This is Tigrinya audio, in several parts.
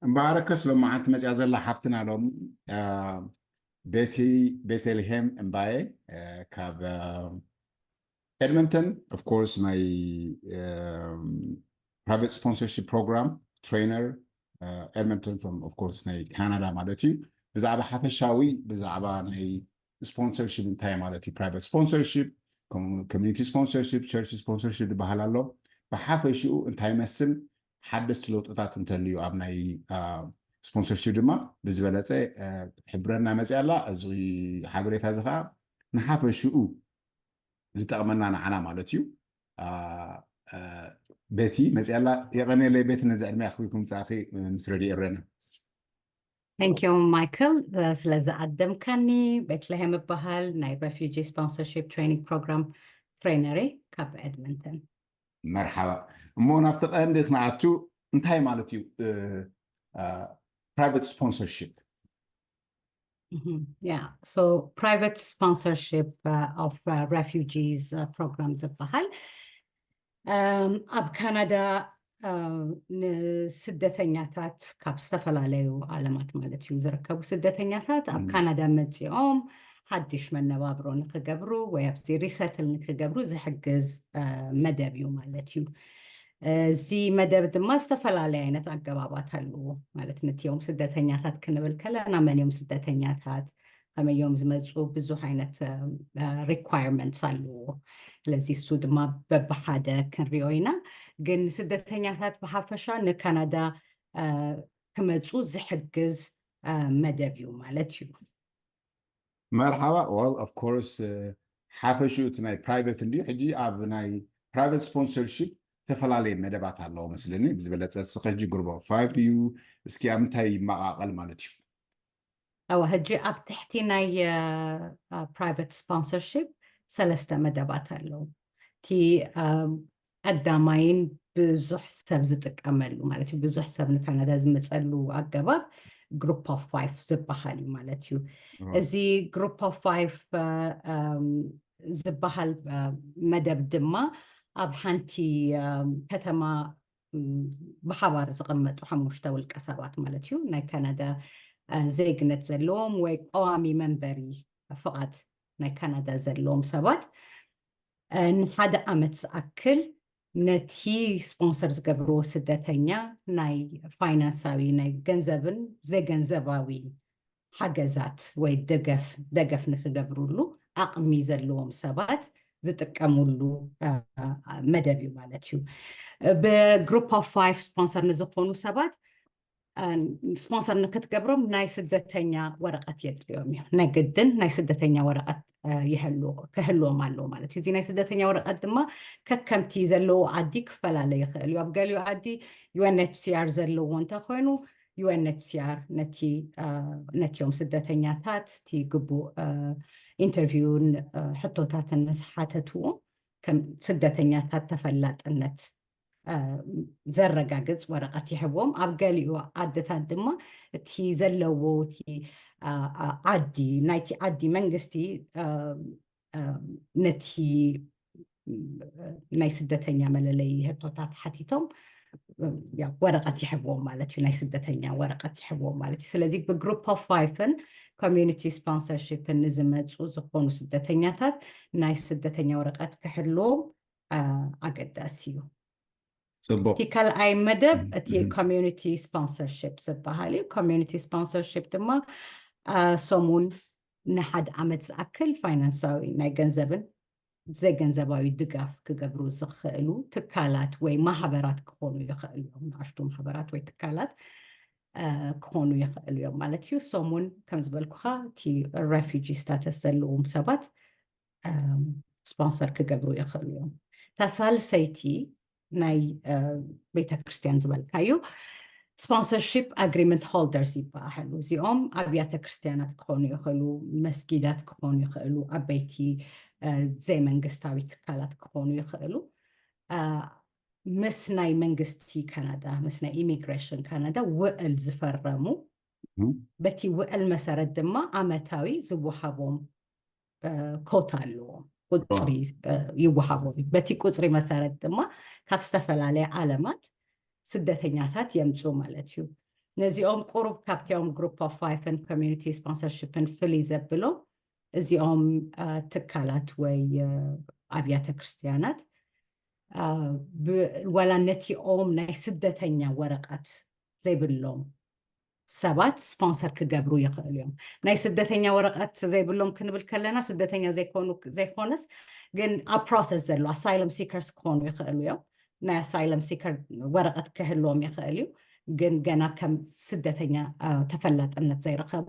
እምበኣርከስ ሎማዓንቲ መፅያ ዘላ ሓፍትና ሎም ቤቲ ቤተልሄም እምባየ ካብ ኤድመንተን of course ናይ private sponsorship program trainer ኤድመንተን from of course ናይ ካናዳ ማለት እዩ። ብዛዕባ ሓፈሻዊ ብዛዕባ ናይ sponsorship እንታይ ማለት እዩ፣ private sponsorship፣ community sponsorship፣ church sponsorship ዝበሃል ኣሎ። ብሓፈሽኡ እንታይ ይመስል፣ ሓደስቲ ለውጥታት እንተልዩ ኣብ ናይ sponsorship ድማ ብዝበለፀ ክትሕብረና መፅያ ኣላ። እዚ ሓበሬታ እዚ ከዓ ንሓፈሽኡ ዝጠቕመና ንዓና ማለት እዩ። ቤቲ መፅያ ኣላ። የቐንየለይ ቤቲ፣ ነዚ ዕድመ ኣኽቢርኩም ምፃእኺ ምስ ረድዮ ኤረና። Thank you Michael ስለዚ ኣደምካኒ። ቤትልሄም እበሃል፣ ናይ refugee sponsorship training program trainer ካብ ኤድመንተን። መርሓባ። እሞ ናብቲ ቀንዲ ክንኣቱ፣ እንታይ ማለት እዩ private sponsorship? Yeah, so private sponsorship of refugees program ዝበሃል ኣብ ካናዳ ንስደተኛታት፣ ካብ ዝተፈላለዩ ዓለማት ማለት እዩ ዝርከቡ ስደተኛታት ኣብ ካናዳ መፂኦም ሓድሽ መነባብሮ ንክገብሩ ወይ ኣብዚ resettle ንክገብሩ ዝሕግዝ መደብ እዩ ማለት እዩ። እዚ መደብ ድማ ዝተፈላለየ ዓይነት ኣገባባት ኣለዎ ማለት፣ ነቲኦም ስደተኛታት ክንብል ከለና መን እዮም ስደተኛታት፣ ከመይ እዮም ዝመፁ፣ ብዙሕ ዓይነት requirements ኣለዎ። ስለዚ እሱ ድማ በብሓደ ክንሪኦ ኢና። ግን ስደተኛታት ብሓፈሻ ንካናዳ ክመፁ ዝሕግዝ መደብ እዩ ማለት እዩ። መርሓባ። Well of course ሓፈሽኡ እቲ ናይ private እንድዩ። ሕጂ ኣብ ናይ private sponsorship ዝተፈላለየ መደባት ኣለዎ መስለኒ። ብዝበለፀ እስኸ ሕጂ group of five ድዩ? እስኪ ኣብ ምንታይ ይመቓቐል ማለት እዩ? ኣወ፣ ሕጂ ኣብ ትሕቲ ናይ private sponsorship ሰለስተ መደባት ኣለዉ። እቲ ቀዳማይን ብዙሕ ሰብ ዝጥቀመሉ ማለት እዩ፣ ብዙሕ ሰብ ንካናዳ ዝመፀሉ ኣገባብ group of five ዝበሃል እዩ ማለት እዩ። እዚ group of five ዝበሃል መደብ ድማ ኣብ ሓንቲ ከተማ ብሓባር ዝቐመጡ ሓሙሽተ ውልቀ ሰባት ማለት እዩ፣ ናይ ካናዳ ዜግነት ዘለዎም ወይ ቀዋሚ መንበሪ ፍቓድ ናይ ካናዳ ዘለዎም ሰባት ንሓደ ዓመት ዝኣክል ነቲ ስፖንሰር ዝገብርዎ ስደተኛ ናይ ፋይናንሳዊ፣ ናይ ገንዘብን ዘይገንዘባዊ ሓገዛት ወይ ደገፍ ደገፍ ንክገብርሉ ዓቕሚ ዘለዎም ሰባት ዝጥቀምሉ መደብ እዩ ማለት እዩ። ብ group of five ስፖንሰር ንዝኾኑ ሰባት ስፖንሰር ንክትገብሮም ናይ ስደተኛ ወረቐት የድልዮም እዩ። ናይ ግድን ናይ ስደተኛ ወረቐት ክህልዎም ኣለዎ ማለት እዩ። እዚ ናይ ስደተኛ ወረቐት ድማ ከከምቲ ዘለዎ ዓዲ ክፈላለ ይኽእል እዩ። ኣብ ገሊኡ ዓዲ UNHCR ዘለዎ እንተኮይኑ UNHCR ነቲ ነቲኦም ስደተኛታት እቲ ግቡእ ኢንተርቪውን ሕቶታትን ምስ ሓተትዎም ከም ስደተኛታት ተፈላጥነት ዘረጋግፅ ወረቐት ይሕዎም። ኣብ ገሊኡ ዓድታት ድማ እቲ ዘለዎ እቲ ዓዲ ናይቲ ዓዲ መንግስቲ ነቲ ናይ ስደተኛ መለለይ ሕቶታት ሓቲቶም ወረቐት ይሕብዎም ማለት እዩ። ናይ ስደተኛ ወረቐት ይሕብዎም ማለት እዩ። ስለዚ ብ group of five ን community sponsorship ን ንዝመፁ ዝኾኑ ስደተኛታት ናይ ስደተኛ ወረቐት ክሕልዎም ኣገዳሲ እዩ። ፅቡቅ። እቲ ካልኣይ መደብ እቲ community sponsorship ዝበሃል እዩ። Community sponsorship ድማ ሰሙን ንሓደ ዓመት ዝኣክል ፋይናንሳዊ ናይ ገንዘብን ዘይገንዘባዊ ድጋፍ ክገብሩ ዝኽእሉ ትካላት ወይ ማህበራት ክኾኑ ይኽእሉ እዮም። ንኣሽቱ ማህበራት ወይ ትካላት ክኾኑ ይኽእሉ እዮም ማለት እዩ። ሰሙን ከም ዝበልኩኻ እቲ refugee status ዘለዎም ሰባት ስፖንሰር ክገብሩ ይኽእሉ እዮም። እታ ሳልሰይቲ ናይ ቤተክርስትያን ዝበልካዩ sponsorship agreement holders ይበሃሉ። እዚኦም ኣብያተ ክርስትያናት ክኾኑ ይኽእሉ፣ መስጊዳት ክኾኑ ይኽእሉ፣ ዓበይቲ ዘይመንግስታዊ ትካላት ክኾኑ ይኽእሉ። ምስ ናይ መንግስቲ ካናዳ፣ ምስ ናይ ኢሚግሬሽን ካናዳ ውዕል ዝፈረሙ፣ በቲ ውዕል መሰረት ድማ ዓመታዊ ዝወሃቦም ኮታ ኣለዎም፣ ቁፅሪ ይወሃቦም። በቲ ቁፅሪ መሰረት ድማ ካብ ዝተፈላለየ ዓለማት ስደተኛታት የምፁ ማለት እዩ። ነዚኦም ቁሩብ ካብቲኦም group of five ን community sponsorship ን ፍልይ ዘብሎ እዚኦም ትካላት ወይ ኣብያተ ክርስትያናት ዋላ ነቲኦም ናይ ስደተኛ ወረቐት ዘይብሎም ሰባት ስፖንሰር ክገብሩ ይኽእሉ እዮም። ናይ ስደተኛ ወረቐት ዘይብሎም ክንብል ከለና ስደተኛ ዘይኮኑ ዘይኮነስ ግን ኣብ process ዘሎ asylum seekers ክኾኑ ይኽእሉ እዮም። ናይ asylum seeker ወረቐት ክህልዎም ይኽእል እዩ። ግን ገና ከም ስደተኛ ተፈላጥነት ዘይረኸቡ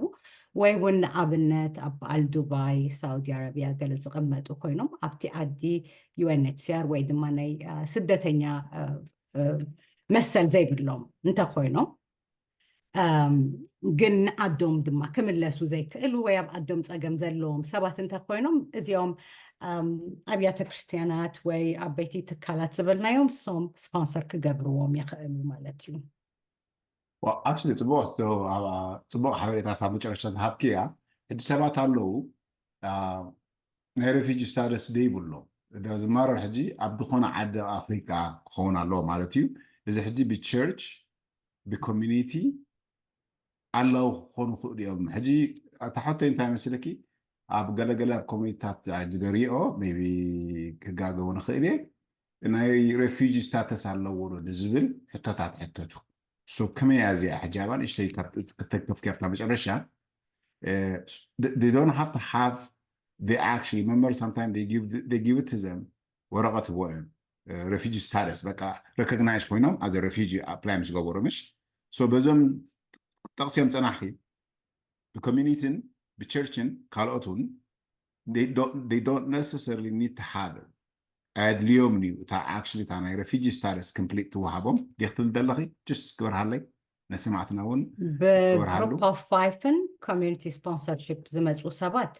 ወይ እውን ንኣብነት ኣብ በዓል ዱባይ፣ ሳውዲ ኣረቢያ ገለ ዝቕመጡ ኮይኖም ኣብቲ ዓዲ UNHCR ወይ ድማ ናይ ስደተኛ መሰል ዘይብሎም እንተኮይኖም ግን ንዓዶም ድማ ክምለሱ ዘይክእሉ ወይ ኣብ ዓዶም ጸገም ዘለዎም ሰባት እንተኮይኖም እዚኦም ኣብያተ ክርስትያናት ወይ ዓበይቲ ትካላት ዝበልናዮም ሶም ስፖንሰር ክገብርዎም ይኽእሉ ማለት እዩ። ኣክቹሊ ጽቡቕ ጽቡቕ ሓበሬታት ኣብ መጨረሻ ዝሃብክያ። ሕጂ ሰባት ኣለዉ ናይ refugee status ዘይብሎም እዳ ዝማረር ሕጂ ኣብ ዝኾነ ዓዲ ኣፍሪቃ ክኸውን ኣለዎ ማለት እዩ። እዚ ሕጂ ብቸርች ብኮሚኒቲ ኣለዉ ክኾኑ ክእሉ እዮም። ሕጂ እታ ሕቶይ እንታይ መስለኪ? ኣብ ገለገለ ኮሚኒቲታት ዝደሪኦ ቢ ክጋገቡ ንኽእል እየ። ናይ refugee status ኣለዎ ዶ ዝብል ሕቶታት ሕተቱ። ሶ ከመይ እያ እዚኣ ሕጂ ኣባ ንእሽተይ ክትተንከፍ ከፍታ መጨረሻ they don't have to have they actually remember sometimes they give they give it to them ወረቐት ህቦ እዮም refugee status በቃ recognize ኮይኖም as refugee apply ምስ ገበሩ ምሽ ሶ በዞም ጠቕስዮም ፀናሕኪ ብኮሚኒቲን ብቸርችን ካልኦት እውን they don't necessarily need to have ኣድልዮም እዩ እታ actually እታ ናይ refugee status complete ትወሃቦም ዲክ ትብል ዘለኺ just ክበርሃለይ ነስማዕትና እውን ብ group of five ን community sponsorship ዝመፁ ሰባት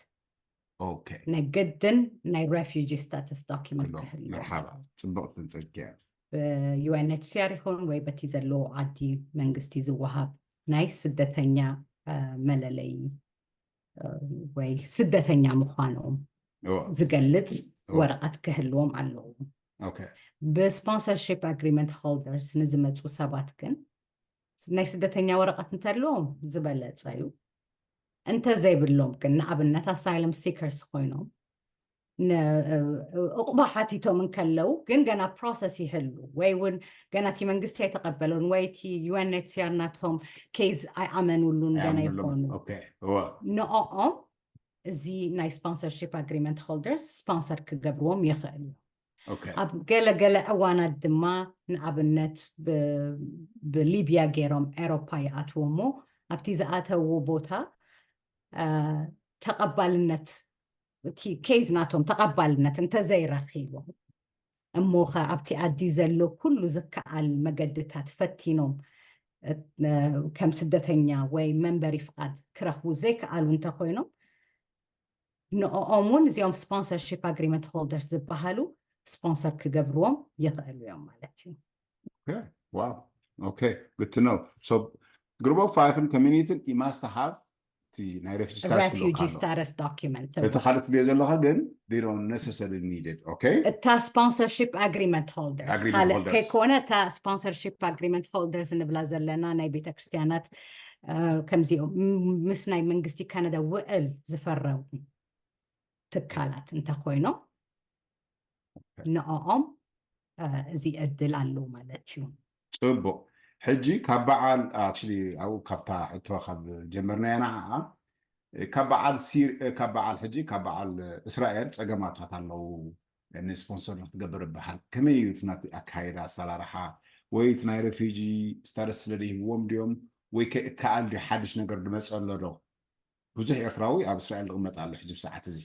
okay ናይ ግድን ናይ refugee status document ክህሉ መርሓባ ፅብቕቲ ፅርግያ ብ UNHCR ይኹን ወይ በቲ ዘለዎ ዓዲ መንግስቲ ዝወሃብ ናይ ስደተኛ መለለይ ወይ ስደተኛ ምዃኖም ዝገልጽ ወረቐት ክህልዎም ኣለዎም። ብ sponsorship agreement holders ንዝመፁ ሰባት ግን ናይ ስደተኛ ወረቐት እንተለዎም ዝበለፀ እዩ። እንተዘይብሎም ግን ንኣብነት asylum seekers ኮይኖም ዕቑባ ሓቲቶም እንከለዉ ግን ገና process ይህሉ ወይ እውን ገና እቲ መንግስቲ ኣይተቐበሉን ወይ እቲ UNHCR ናቶም case ኣይኣመኑሉን ገና ይኾኑ ንኦም እዚ ናይ sponsorship agreement holders sponsor ክገብርዎም ይኽእል እዩ። ኣብ ገለገለ እዋናት ድማ ንኣብነት ብሊብያ ገይሮም ኤሮፓ ይኣትዉ እሞ ኣብቲ ዝኣተዉ ቦታ ተቐባልነት እቲ case ናቶም ተቐባልነት እንተዘይረኺቦም እሞ ከ ኣብቲ ዓዲ ዘሎ ኩሉ ዝከኣል መገድታት ፈቲኖም ከም ስደተኛ ወይ መንበሪ ፍቓድ ክረኽቡ ዘይከኣሉ እንተኮይኖም ንኦም እውን እዚኦም sponsorship agreement holders ዝበሃሉ sponsor ክገብርዎም ይኽእሉ እዮም ማለት እዩ። Wow. Okay. Good to know. So group of five ን community ን you must have ናይ refugee status refugee status document እቲ ካልእ ትብዮ ዘለኻ ግን they don't necessarily need it okay እታ sponsorship agreement holders ካልእ ከይኮነ እታ sponsorship agreement holders ንብላ ዘለና ናይ ቤተክርስትያናት ከምዚኦም ምስ ናይ መንግስቲ ካናዳ ውዕል ዝፈረሙ ትካላት እንተኮይኖም ንኦም እዚ ዕድል ኣለዉ ማለት እዩ። ፅቡቅ ሕጂ ካብ በዓል ኣብኡ ካብታ ሕቶ ካብ ጀመርናያ ንዓኣ ካብ በዓል ሲር ካብ በዓል ሕጂ ካብ በዓል እስራኤል ፀገማታት ኣለዉ ንስፖንሰር ንክትገብር ይበሃል ከመይ እዩ እቲ ናቲ ኣካይዳ ኣሰራርሓ ወይ እቲ ናይ refugee status ስለ ዘይህብዎም ድዮም ወይ ከ እከኣል ድዩ ሓድሽ ነገር ድመፀ ኣሎ ዶ ብዙሕ ኤርትራዊ ኣብ እስራኤል ዝቕመጥ ኣሎ ሕጂ ብሰዓት እዚ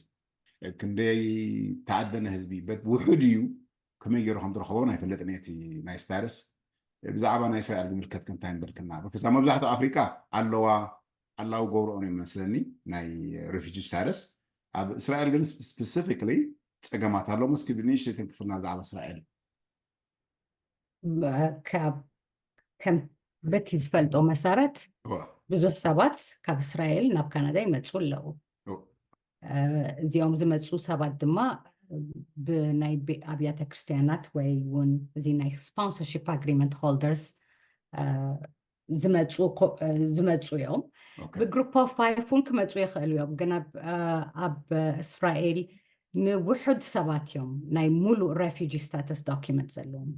ክንደይ ተኣደነ ህዝቢ ውሑድ እዩ ከመይ ገይሩ ከም ዝረኸቦ ኣይፈልጥን እቲ ናይ status ብዛዕባ ናይ እስራኤል ዝምልከት ክንታይ ንበልክና ብክስታ መብዛሕትኡ ኣፍሪቃ ኣለዋ ኣላው ገብርኦ ነው መስለኒ ናይ refugee status ኣብ እስራኤል ግን specifically ፀገማት ኣሎ እስኪ ብንእሽተይ ተንክፍልና ብዛዕባ እስራኤል ካብ ከም በቲ ዝፈልጦ መሰረት ብዙሕ ሰባት ካብ እስራኤል ናብ ካናዳ ይመፁ ኣለዉ እዚኦም ዝመፁ ሰባት ድማ ብናይ ኣብያተ ክርስትያናት ወይ እውን እዚ ናይ sponsorship agreement holders ዝመፁ እዮም። ብ group of five እውን ክመፁ ይኽእሉ እዮም፣ ግን ኣብ እስራኤል ንውሑድ ሰባት እዮም ናይ ሙሉእ refugee status document ዘለዎም።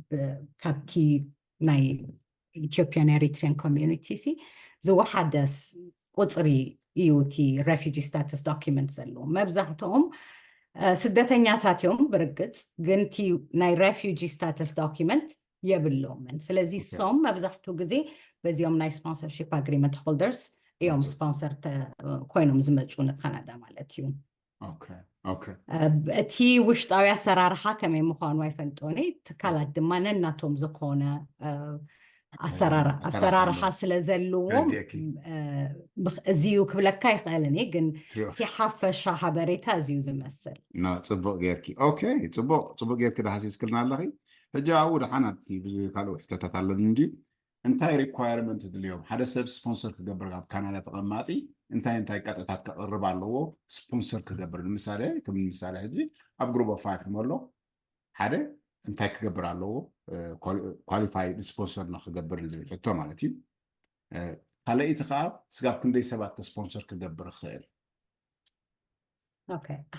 ካብቲ ናይ Ethiopian Eritrean community ሲ ዝወሓደ ቁፅሪ እዩ እቲ refugee status document ዘለዎም። መብዛሕትኦም ስደተኛታት እዮም ብርግፅ፣ ግን እቲ ናይ refugee status document የብሎምን። ስለዚ እሶም መብዛሕትኡ ግዜ በዚኦም ናይ sponsorship agreement holders እዮም sponsor ኮይኖም ዝመፁ ንካናዳ ማለት እዩ። እቲ ውሽጣዊ ኣሰራርሓ ከመይ ምዃኑ ኣይፈልጦን እየ። ትካላት ድማ ነናቶም ዝኾነ ኣሰራርሓ ስለ ዘለዎም እዚ እዩ ክብለካ ይኽእል እየ፣ ግን እቲ ሓፈሻ ሓበሬታ እዚ እዩ ዝመስል። ፅቡቅ ጌርኪ ኦኬ፣ ፅቡቅ ጌርኪ ዳሃሲስክልና ኣለኺ። ሕጂ ኣብኡ ደሓን ኣብቲ ብዙ ካልእ ውሕተታት ኣለኒ እንድዩ እንታይ requirement ድልዮም ሓደ ሰብ sponsor ክገብር ኣብ ካናዳ ተቐማጢ እንታይ እንታይ ቀጥታት ከቕርብ ኣለዎ sponsor ክገብር? ንምሳሌ ከም ምሳሌ ሕጂ ኣብ group of five ኣሎ ሓደ እንታይ ክገብር ኣለዎ qualified sponsor ንክገብር ንዝብል ሕቶ ማለት እዩ። ካልኣይቲ ከዓ ስጋብ ክንደይ ሰባት sponsor ክገብር ይኽእል?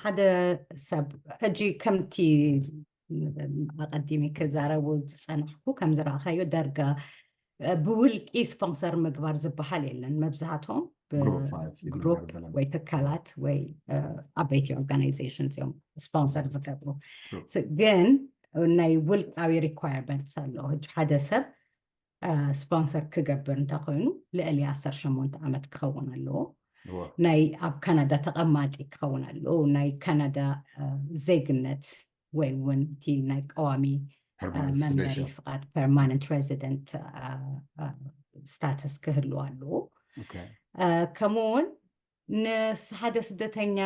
ሓደ ሰብ ሕጂ ከምቲ ኣቐዲሚ ክዛረቡ ዝፀናሕኩ ከም ዝረኣኻዮ ዳርጋ ብውልቂ sponsor ምግባር ዝበሃል የለን። መብዛሕትኦም group ወይ ትካላት ወይ ዓበይቲ organizations እዮም sponsor ዝገብሩ። ግን ናይ ውልቃዊ requirements ኣሎ። ሕጂ ሓደ ሰብ sponsor ክገብር እንተኮይኑ ልዕሊ ዓሰርተ ሸሞንተ ዓመት ክኸውን ኣለዎ። ናይ ኣብ ካናዳ ተቐማጢ ክኸውን ኣለዎ። ናይ ካናዳ ዜግነት ወይ እውን እቲ ናይ ቀዋሚ መንበሪ ፍቓድ permanent resident status ክህልዎ ኣለዎ። ከምኡ እውን ንሓደ ስደተኛ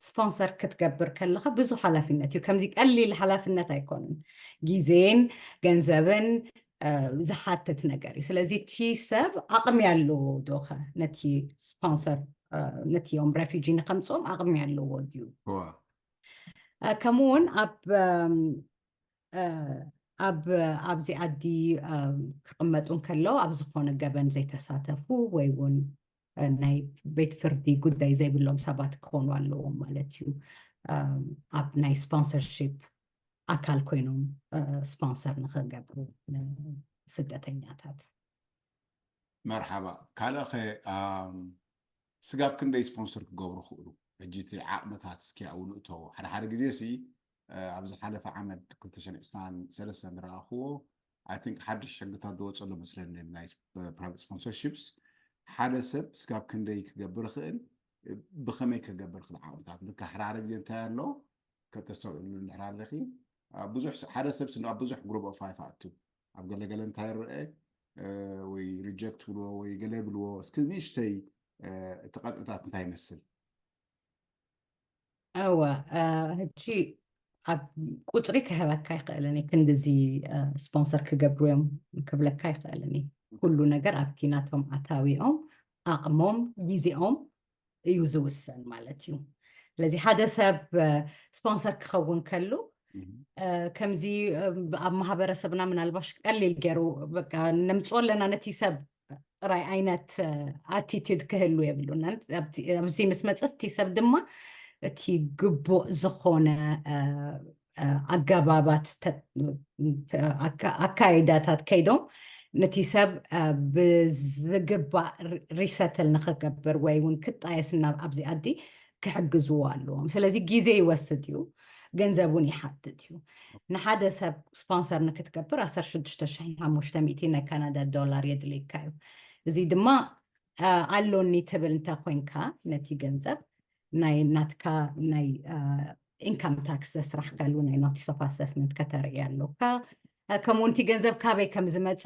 sponsor ክትገብር ከለኻ ብዙሕ ሓላፍነት እዩ። ከምዚ ቀሊል ሓላፍነት ኣይኮንን፣ ግዜን ገንዘብን ዝሓትት ነገር እዩ። ስለዚ እቲ ሰብ ዓቕሚ ኣለዎ ዶኸ ነቲ sponsor ነቲ ዮም refugee ንከምፅኦም ዓቕሚ ኣለዎ ድዩ? ከምኡ እውን ኣብ ኣብ ኣብዚ ዓዲ ክቕመጡ እንከለዉ ኣብ ዝኾነ ገበን ዘይተሳተፉ ወይ እውን ናይ ቤት ፍርዲ ጉዳይ ዘይብሎም ሰባት ክኾኑ ኣለዎም ማለት እዩ። ኣብ ናይ sponsorship ኣካል ኮይኖም sponsor ንኽገብሩ ስደተኛታት። መርሓባ። ካልእ ኸ ስጋብ ክንደይ sponsor ክገብሩ ክእሉ? ሕጂ እቲ ዓቕምታት እስኪ ኣብኡ ንእተዎ። ሓደ ሓደ ግዜ ሲ ኣብ ዝሓለፈ ዓመት ክልተ ሽሕን ዕስራን ሰለስተን ዝረኣኽዎ I think ሓድሽ ሕግታት ዝወፀሉ መስለኒ ናይ private sponsorships ሓደ ሰብ ስጋብ ክንደይ ክገብር ይኽእል ብኸመይ ክገብር ክእል ዓቕምታት ምካ ሓደ ሓደ ግዜ እንታይ ኣሎ ከተስተውዕሉ እንድሕር ኣለኺ ብዙሕ ሓደ ሰብ ኣብ ብዙሕ group of five ኣቱ ኣብ ገለገለ እንታይ ይረአ ወይ reject ብልዎ ወይ ገለ ብልዎ እስኪ ንእሽተይ እቲ ቀጥታት እንታይ ይመስል? እወ ሕጂ ኣብ ቁፅሪ ክህበካ ይኽእልን ክንድዚ sponsor ክገብሩ እዮም ክብለካ ይኽእልን። ኩሉ ነገር ኣብቲ ናቶም ኣታዊኦም ኣቕሞም ግዜኦም እዩ ዝውሰን ማለት እዩ። ስለዚ ሓደ ሰብ sponsor ክኸውን ከሉ ከምዚ ኣብ ማህበረሰብና ምናልባሽ ቀሊል ገይሩ በቃ ነምፅኦ ኣለና ነቲ ሰብ ጥራይ ዓይነት attitude ክህሉ የብሉን። ኣብዚ ምስ መፀስ እቲ ሰብ ድማ እቲ ግቡእ ዝኾነ ኣገባባት ኣካይዳታት ከይዶም ነቲ ሰብ ብዝግባእ resettle ንክገብር ወይ እውን ክጣየስ ናብ ኣብዚ ዓዲ ክሕግዝዎ ኣለዎም። ስለዚ ግዜ ይወስድ እዩ፣ ገንዘብ እውን ይሓትት እዩ። ንሓደ ሰብ sponsor ንክትገብር ዓሰርተ ሽዱሽተ ሽሕን ሓሙሽተ ሚእቲ ናይ ካናዳ ዶላር የድልየካ እዩ። እዚ ድማ ኣሎኒ ትብል እንተ ኮይንካ ነቲ ገንዘብ ናይ ናትካ ናይ income tax ዘስራሕካሉ ናይ notice of assessment ከተርኢ ኣለካ። ከምኡ እቲ ገንዘብ ካበይ ከም ዝመፀ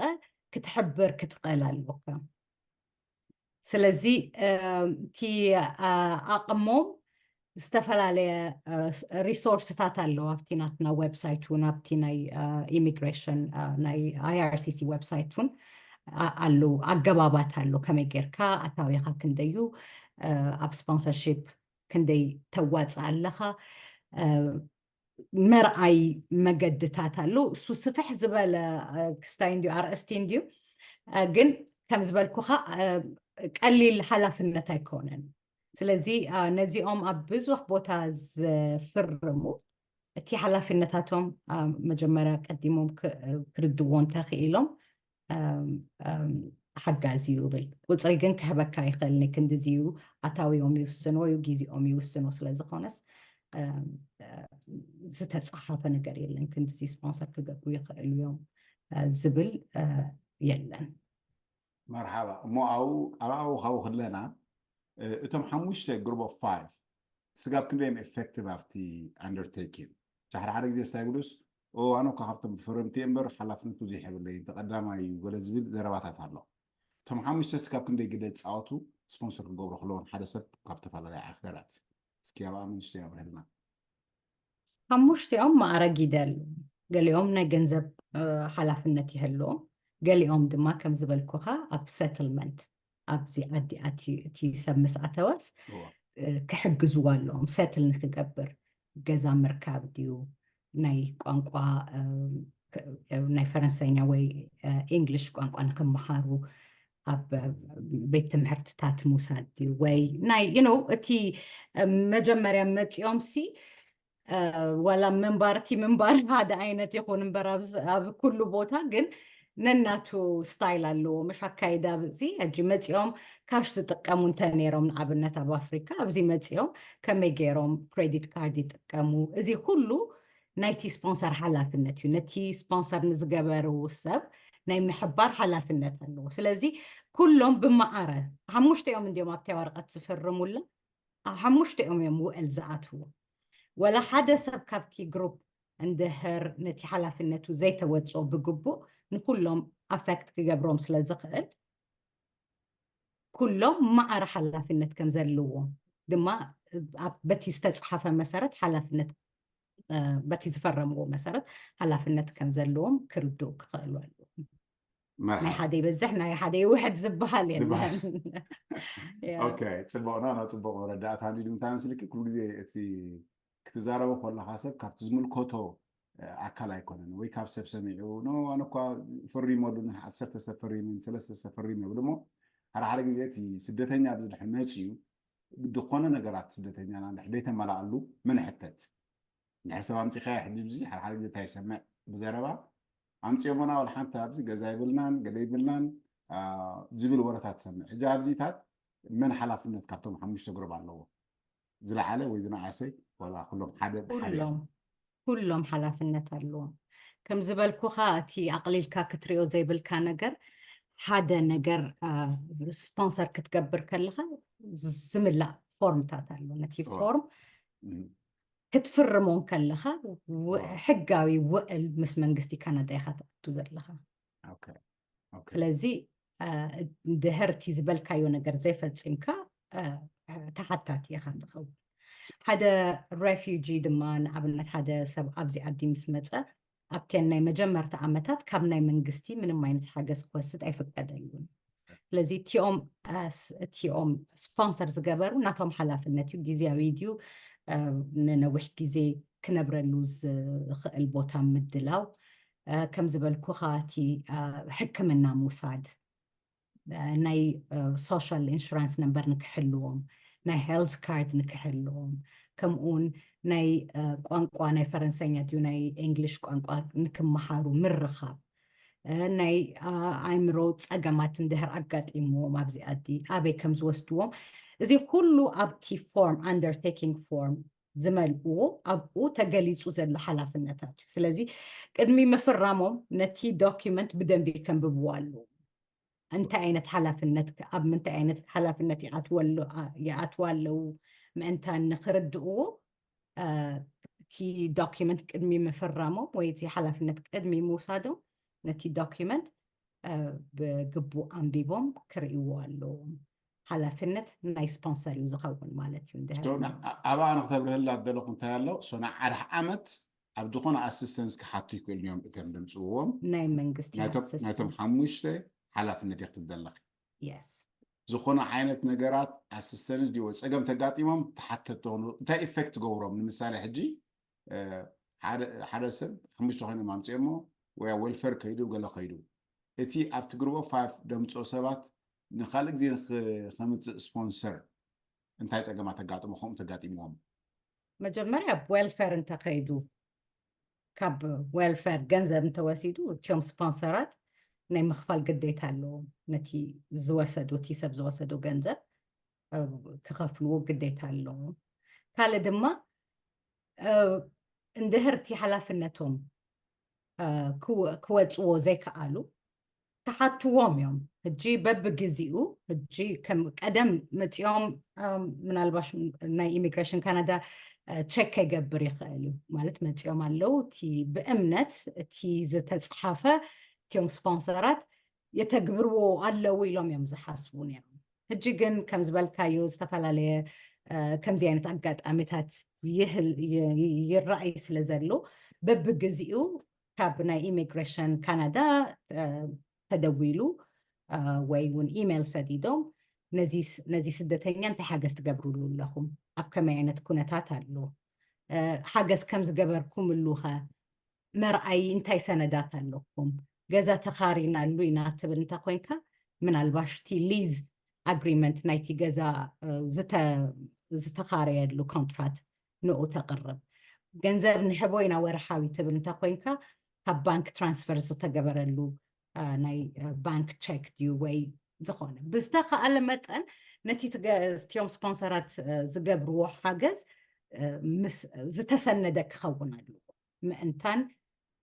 ክትሕብር ክትኽእል ኣለካ። ስለዚ እቲ ኣቕሞም ዝተፈላለየ resourceታት ኣለዉ ኣብቲ ናትና website እውን ኣብቲ ናይ immigration ናይ IRCC website እውን ኣለዉ ኣገባባት ኣሎ ከመይ ጌርካ ኣታዊኻ ክንደዩ ኣብ sponsorship ክንደይ ተዋፅእ ኣለኻ መርኣይ መገድታት ኣሎ። እሱ ስፍሕ ዝበለ ክስታይ እንድዩ ኣርእስቲ እንድዩ ግን ከም ዝበልኩኻ ቀሊል ሓላፍነት ኣይኮነን። ስለዚ ነዚኦም ኣብ ብዙሕ ቦታ ዘፍርሙ እቲ ሓላፍነታቶም መጀመርያ ቀዲሞም ክርድዎ እንተኽኢሎም ሓጋዚ እዩ ብል። ቁፅሪ ግን ክህበካ ይኽእል፣ ክንድዚ እዩ፣ ኣታዊኦም ይውስኖ እዩ፣ ግዜኦም ይውስኖ። ስለዝኾነስ ዝተፃሓፈ ነገር የለን፣ ክንድዚ ስፖንሰር ክገብሩ ይኽእሉ እዮም ዝብል የለን። መርሓባ። እሞ ኣብኡ ኣብኡ ካብኡ ክለና እቶም ሓሙሽተ ግሩፕ ኦፍ ፋይቭ ስጋብ ክንደዮም ኤፌክቲቭ ኣብቲ ኣንደርቴኪን? ሓደ ሓደ ግዜ ስታይ ብሉስ ኣነ እኳ ካብቶም ፈረምቲ እምበር ሓላፍነቱ ዘይሕብለይ ተቐዳማይ እዩ ገለ ዝብል ዘረባታት ኣሎ። እቶም ሓሙሽተ ስጋብ ክንደይ ግደ ዝፃወቱ ስፖንሰር ክገብሩ ከለውን ሓደ ሰብ ካብ ተፈላለዩ ኣክዳራት እስኪ ኣብኣ ምንሽተ ኣብርህልና። ሓሙሽቲኦም ማዕረግ ይደሉ። ገሊኦም ናይ ገንዘብ ሓላፍነት ይህልዎም፣ ገሊኦም ድማ ከም ዝበልኩኻ ኣብ ሰትልመንት ኣብዚ ዓዲ ኣትዩ እቲ ሰብ ምስ ኣተወስ ክሕግዝዋ ኣለዎም። ሰትል ንክገብር ገዛ ምርካብ ድዩ፣ ናይ ቋንቋ ናይ ፈረንሳይኛ ወይ ኢንግሊሽ ቋንቋ ንክመሃሩ ኣብ ቤት ትምህርትታት ምውሳድ ድዩ ወይ ናይ you know እቲ መጀመርያ መፂኦም ሲ ዋላ ምንባር እቲ ምንባር ሓደ ዓይነት ይኹን እምበር ኣብ ኩሉ ቦታ ግን ነናቱ ስታይል ኣለዎ። ምሽ ኣካይዳ ኣብዚ ሕጂ መፂኦም ካሽ ዝጥቀሙ እንተ ነይሮም ንኣብነት ኣብ ኣፍሪካ ኣብዚ መፂኦም ከመይ ገይሮም ክሬዲት ካርድ ይጥቀሙ? እዚ ኩሉ ናይቲ ስፖንሰር ሓላፍነት እዩ። ነቲ ስፖንሰር ንዝገበሩ ሰብ ናይ ምሕባር ሓላፍነት ኣለዎ። ስለዚ ኩሎም ብመዓረ ሓሙሽተኦም እንዲዮም ኣብታ ወረቀት ዝፍርሙላ። ኣብ ሓሙሽተኦም እዮም ውዕል ዝኣትዉ። ወላ ሓደ ሰብ ካብቲ ግሩፕ እንድሕር ነቲ ሓላፍነቱ ዘይተወፅኦ ብግቡእ ንኩሎም ኣፌክት ክገብሮም ስለ ዝኽእል ኩሎም ማዕረ ሓላፍነት ከም ዘለዎም ድማ በቲ ዝተፅሓፈ መሰረት ሓላፍነት በቲ ዝፈረምዎ መሰረት ሓላፍነት ከም ዘለዎም ክርድኡ ክኽእሉ ኣለዎም። ናይ ሓደ ይበዝሕ ናይ ሓደ ይውሕድ ዝበሃል የለን። ጽቡቕና ናብ ጽቡቕ መረዳእታ እንዲ እንታይ መስልኪ ኩሉ ግዜ እቲ ክትዛረበ ከለኻ ሰብ ካብቲ ዝምልከቶ ኣካል ኣይኮነን ወይ ካብ ሰብ ሰሚዑ ኖ ኣነ እኳ ፈሪመሉ ዓሰርተ ሰብ ፈሪምን ሰለስተ ሰብ ፈሪም ይብል እሞ ሓደ ሓደ ግዜ እቲ ስደተኛ ኣብዚ ድሕር መፅዩ ዝኾነ ነገራት ስደተኛና እንድሕር ደይተመላኣሉ ምን ሕተት እንድሕር ሰብ ኣምፂኻዮ ሕጂ ብዚ ሓደ ሓደ ግዜ እንታይ ይሰምዕ ብዘረባ ኣምፅኦሞና ወላ ሓንቲ ኣብዚ ገዛ ይብልናን ገለ ይብልናን ዝብል ወረታት ትሰምዕ። ሕጂ ኣብዚታት መን ሓላፍነት ካብቶም ሓሙሽተ ግሩብ ኣለዎ? ዝለዓለ ወይ ዝነኣሰ ዋላ ኩሎም ሓደ ብሓደ እዮም? ኩሎም ኩሎም ሓላፍነት ኣለዎም። ከም ዝበልኩኻ እቲ ኣቕሊልካ ክትሪኦ ዘይብልካ ነገር ሓደ ነገር ስፖንሰር ክትገብር ከለኻ ዝምላእ ፎርምታት ኣሎ። ነቲ ፎርም ክትፍርሞ ከለኻ ሕጋዊ ውዕል ምስ መንግስቲ ካናዳ ኢኻ ትኣቱ ዘለኻ። ስለዚ ድሕርቲ ዝበልካዮ ነገር ዘይፈፂምካ ተሓታቲ ኢኻ ትኸውን። ሓደ ሬፊጂ ድማ ንኣብነት ሓደ ሰብ ኣብዚ ዓዲ ምስ መፀ ኣብተን ናይ መጀመርታ ዓመታት ካብ ናይ መንግስቲ ምንም ዓይነት ሓገዝ ክወስድ ኣይፍቀደሉን። ስለዚ እቲኦም እቲኦም ስፖንሰር ዝገበሩ ናቶም ሓላፍነት እዩ። ግዜያዊ ድዩ ንነዊሕ ግዜ ክነብረሉ ዝኽእል ቦታ ምድላው ከም ዝበልኩኻ እቲ ሕክምና ምውሳድ ናይ ሶሻል ኢንሹራንስ ነምበር ንክሕልዎም ናይ ሄልስ ካርድ ንክሕልዎም ከምኡውን ናይ ቋንቋ ናይ ፈረንሰኛ ድዩ ናይ እንግሊሽ ቋንቋ ንክመሃሩ ምርኻብ ናይ ኣእምሮ ፀገማት እንድሕር ኣጋጢምዎም ኣብዚ ዓዲ ኣበይ ከም ዝወስድዎም እዚ ኩሉ ኣብቲ ፎርም ኣንደርቴኪንግ ፎርም ዝመልእዎ ኣብኡ ተገሊፁ ዘሎ ሓላፍነታት እዩ። ስለዚ ቅድሚ ምፍራሞም ነቲ ዶኪመንት ብደንቢ ከንብብዎ ኣለዎም። እንታይ ዓይነት ሓላፍነት ኣብ ምንታይ ዓይነት ሓላፍነት ይኣትዉ ኣለዉ ምእንታን ንክርድእዎ እቲ ዶኪመንት ቅድሚ ምፍራሞም ወይ እቲ ሓላፍነት ቅድሚ ምውሳዶም ነቲ ዶኪመንት ብግቡእ ኣንቢቦም ክርእይዎ ኣለዎም። ሓላፍነት ናይ ስፖንሰር እዩ ዝኸውን ማለት እዩ። ኣብኣ ንክተብርህላ ዘለኹ እንታይ ኣሎ ሶና ዓድሕ ዓመት ኣብ ዝኾነ ኣሲስተንስ ክሓቱ ይክእሉ እዮም እቶም ደምፅዎም ናይ መንግስቲ ናይቶም ሓሙሽተ ሓላፍነት ይክትብ ዘለኺ የስ ዝኾነ ዓይነት ነገራት ኣሲስተንስ ድዎ ፀገም ተጋጢሞም ተሓተቶ እንታይ ኢፌክት ገብሮም ንምሳሌ ሕጂ ሓደ ሰብ ሓሙሽተ ኮይኖም ኣምፅኦሞ ወይ ዌልፌር ከይዱ ገለ ከይዱ እቲ ኣብቲ ግሩፕ ኦፍ ፋይቭ ደምፅኦ ሰባት ንካልእ ግዜ ንክ- ከምፅእ ስፖንሰር እንታይ ፀገማት ተጋጥሞ ከምኡ ተጋጢምዎም? መጀመርያ ዌልፌር እንተኸይዱ ካብ ዌልፌር ገንዘብ እንተወሲዱ እቲኦም ስፖንሰራት ናይ ምኽፋል ግዴታ ኣለዎም። ነቲ ዝወሰዱ እቲ ሰብ ዝወሰዱ ገንዘብ እ፣ ክኸፍልዎ ግዴታ ኣለዎም። ካልእ ድማ እ፣ እንድሕር እቲ ሓላፍነቶም እ፣ ክወ- ክወፅዎ ዘይከኣሉ ክሓትዎም እዮም። ሕጂ በብግዚኡ ሕጂ ከም ቀደም መፂኦም እ፣ ምናልባሽ ናይ ኢሚግሬሽን ካናዳ እ፣ ቸክ ከይገብር ይኽእል እዩ። ማለት መፂኦም ኣለዉ፣ እቲ ብእምነት እቲ ዝተፅሓፈ እቲኦም ስፖንሰራት የተግብርዎ ኣለዉ ኢሎም እዮም ዝሓስቡ ነይሮም። ሕጂ ግን ከም ዝበልካዮ ዝተፈላለየ እ፣ ከምዚ ዓይነት ኣጋጣሚታት ይህል- ይ- ይ- ይረኣይ ስለ ዘሎ በብግዚኡ ካብ ናይ ኢሚግሬሽን ካናዳ እ፣ ተደዊሉ እ፣ ወይ እውን ኢሜይል ሰዲዶም ነዚ ስ- ነዚ ስደተኛ እንታይ ሓገዝ ትገብሩሉ ኣለኹም፣ ኣብ ከመይ ዓይነት ኩነታት ኣሎ፣ እ፣ ሓገዝ ከም ዝገበርኩምሉ ኸ መርኣይ እንታይ ሰነዳት ኣለኩም፣ ገዛ ተኻሪናሉ ኢና ትብል እንተ ኮይንካ ምናልባሽ እቲ ሊዝ ኣግሪመንት ናይቲ ገዛ እ፣ ዝተ- ዝተኻረየሉ ኮንትራት ንኡ ተቕርብ። ገንዘብ ንሕቦ ኢና ወርሓዊ ትብል እንተ ኮይንካ ካብ ባንክ ትራንስፈር ዝተገበረሉ እ፣ ናይ እ፣ ባንክ ቸክ ድዩ ወይ ዝኾነ ብዝተኸኣለ መጠን ነቲ ትገ- እቲኦም ስፖንሰራት እ፣ ዝገብርዎ ሓገዝ እ፣ ምስ ዝተሰነደ ክኸውን ኣለዎ ምእንታን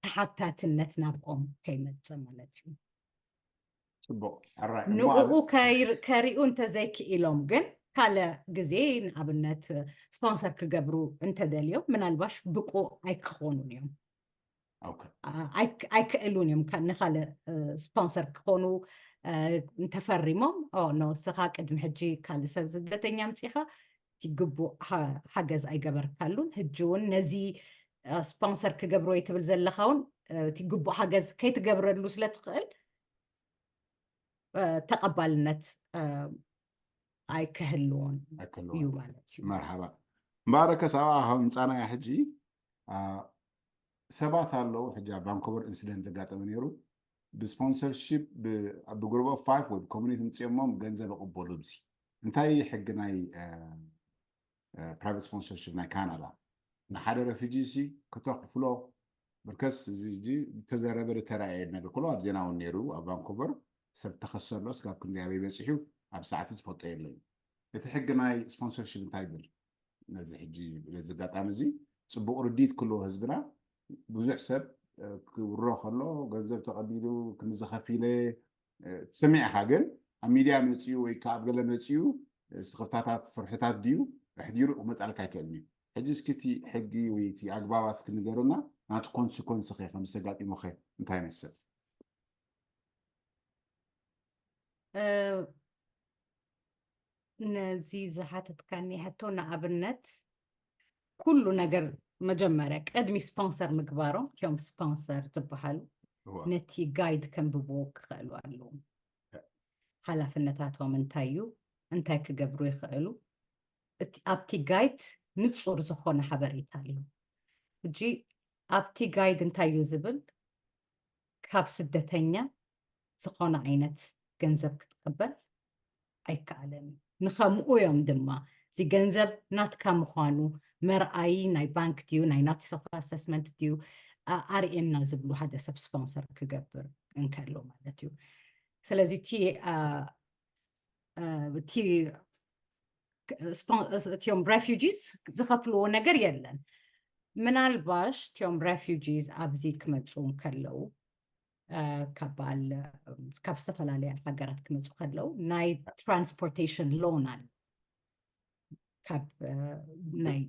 ተሓታትነት ናብኦም ከይመፅእ ማለት እዩ። ፅቡቅ ሕራይ እሞ ንኡ ኣብ ከይር- ከሪኡ እንተዘይክኢሎም ግን ካልእ ግዜ ንኣብነት ስፖንሰር ክገብሩ እንተደልዮም ምናልባሽ ብቁ ኣይክኾኑን እዮም። ኦኬ ኣ- ኣይክ- ኣይክእሉን እዮም ካ- ንኻልእ እ፣ ስፖንሰር ክኾኑ እ፣ እንተፈሪሞም ኦ ኖ ንስኻ ቅድሚ ሕጂ ካልእ ሰብ ስደተኛ ኣምፂኻ እቲ ግቡእ ሓ- ሓገዝ ኣይገበርካሉን። ሕጂ እውን ነዚ እ፣ ስፖንሰር ክገብሮ እየ ትብል ዘለኻ እውን እ፣ እቲ ግቡእ ሓገዝ ከይትገብረሉ ስለ ትኽእል እ፣ ተቐባልነት እ፣ ኣይክህልዎን እዩ ኣይክህልዎን። ማለት እዩ። መርሓባ። እምበኣርከስ ኣብኣ ካብ ምፃናያ ሕጂ አ፣ ሰባት ኣለዉ። ሕጂ ኣብ ቫንኮቨር ኢንሲደንት ዘጋጠመ ነይሩ። ብስፖንሰርሺፕ ብ- ብግሩፕ ኦፍ ፋይቭ ወይ ብኮሚኒቲ ምፅኦሞም ገንዘብ ይቕበሉ። ብዚ እንታይ ሕጊ ናይ ፕራይቬት ስፖንሰርሺፕ ናይ ካናዳ ንሓደ ረፊጂ ሲ ክተኽፍሎ ብርከስ እዚ ሕጂ ዝተዘረበ ዝተረኣየ ነገር ኩሎ ኣብ ዜና እውን ነይሩ። ኣብ ቫንኮቨር ሰብ ተኸሰሎ ስጋብ ክንደይ ኣበይ በፂሑ ኣብ ሰዓቲ ዝፈልጦ የለን። እቲ ሕጊ ናይ ስፖንሰርሺፕ እንታይ ይብል? ነዚ ሕጂ በዚ ኣጋጣሚ እዚ ፅቡቕ ርዲት ክልዎ ህዝብና ብዙሕ ሰብ እ፣ ክውሮ ከሎ ገንዘብ ተቐቢሉ ክንዚ ከፊለ እ፣ ትሰሚዕ ኢኻ። ግን ኣብ ሚድያ መፅኡ ወይ ከዓ ኣብ ገለ መፅኡ እ፣ ስኽፍታታት ፍርሕታት ድዩ ኣሕዲሩ ክመፃልካ ኣይክእልን እዩ። ሕጂ እስኪ እቲ ሕጊ ወይ እቲ ኣግባባት እስኪ ንገርና። ናቲ ኮንስኮንስ ኸ ከም ዝተጋጢሙ ኸ እንታይ ይመስል? እ፣ ነዚ ዝሓተትካኒ ሕቶ ንኣብነት ኩሉ ነገር መጀመርያ ቅድሚ ስፖንሰር ምግባሮም እቲኦም ስፖንሰር ዝበሃሉ እዋ ነቲ ጋይድ ከንብብዎ ክኽእሉ ኣለዎም። ሓላፍነታቶም እንታይ እዩ፣ እንታይ ክገብሩ ይኽእሉ፣ እቲ ኣብቲ ጋይድ ንጹር ዝኾነ ሓበሬታ ኣሎ። ሕጂ ኣብቲ ጋይድ እንታይ እዩ ዝብል፣ ካብ ስደተኛ ዝኾነ ዓይነት ገንዘብ ክትቀበል ኣይከኣለን እዩ። ንኸምኡ እዮም ድማ እዚ ገንዘብ ናትካ ምዃኑ መርኣዪ ናይ ባንክ ድዩ ናይ ናቲ ሰፋ ኣሰስመንት ድዩ ኣርእየና ዝብሉ ሓደ ሰብ ስፖንሰር ክገብር እንከሎ ማለት እዩ። ስለዚ እቲ እቲ እቲኦም ሬፊጂስ ዝኸፍልዎ ነገር የለን። ምናልባሽ እቲኦም ሬፊጂስ ኣብዚ ክመፁ እንከለዉ ካብ በዓል ካብ ዝተፈላለያ ሃገራት ክመፁ ከለዉ ናይ ትራንስፖርቴሽን ሎን ኣሎ። ካብ ናይ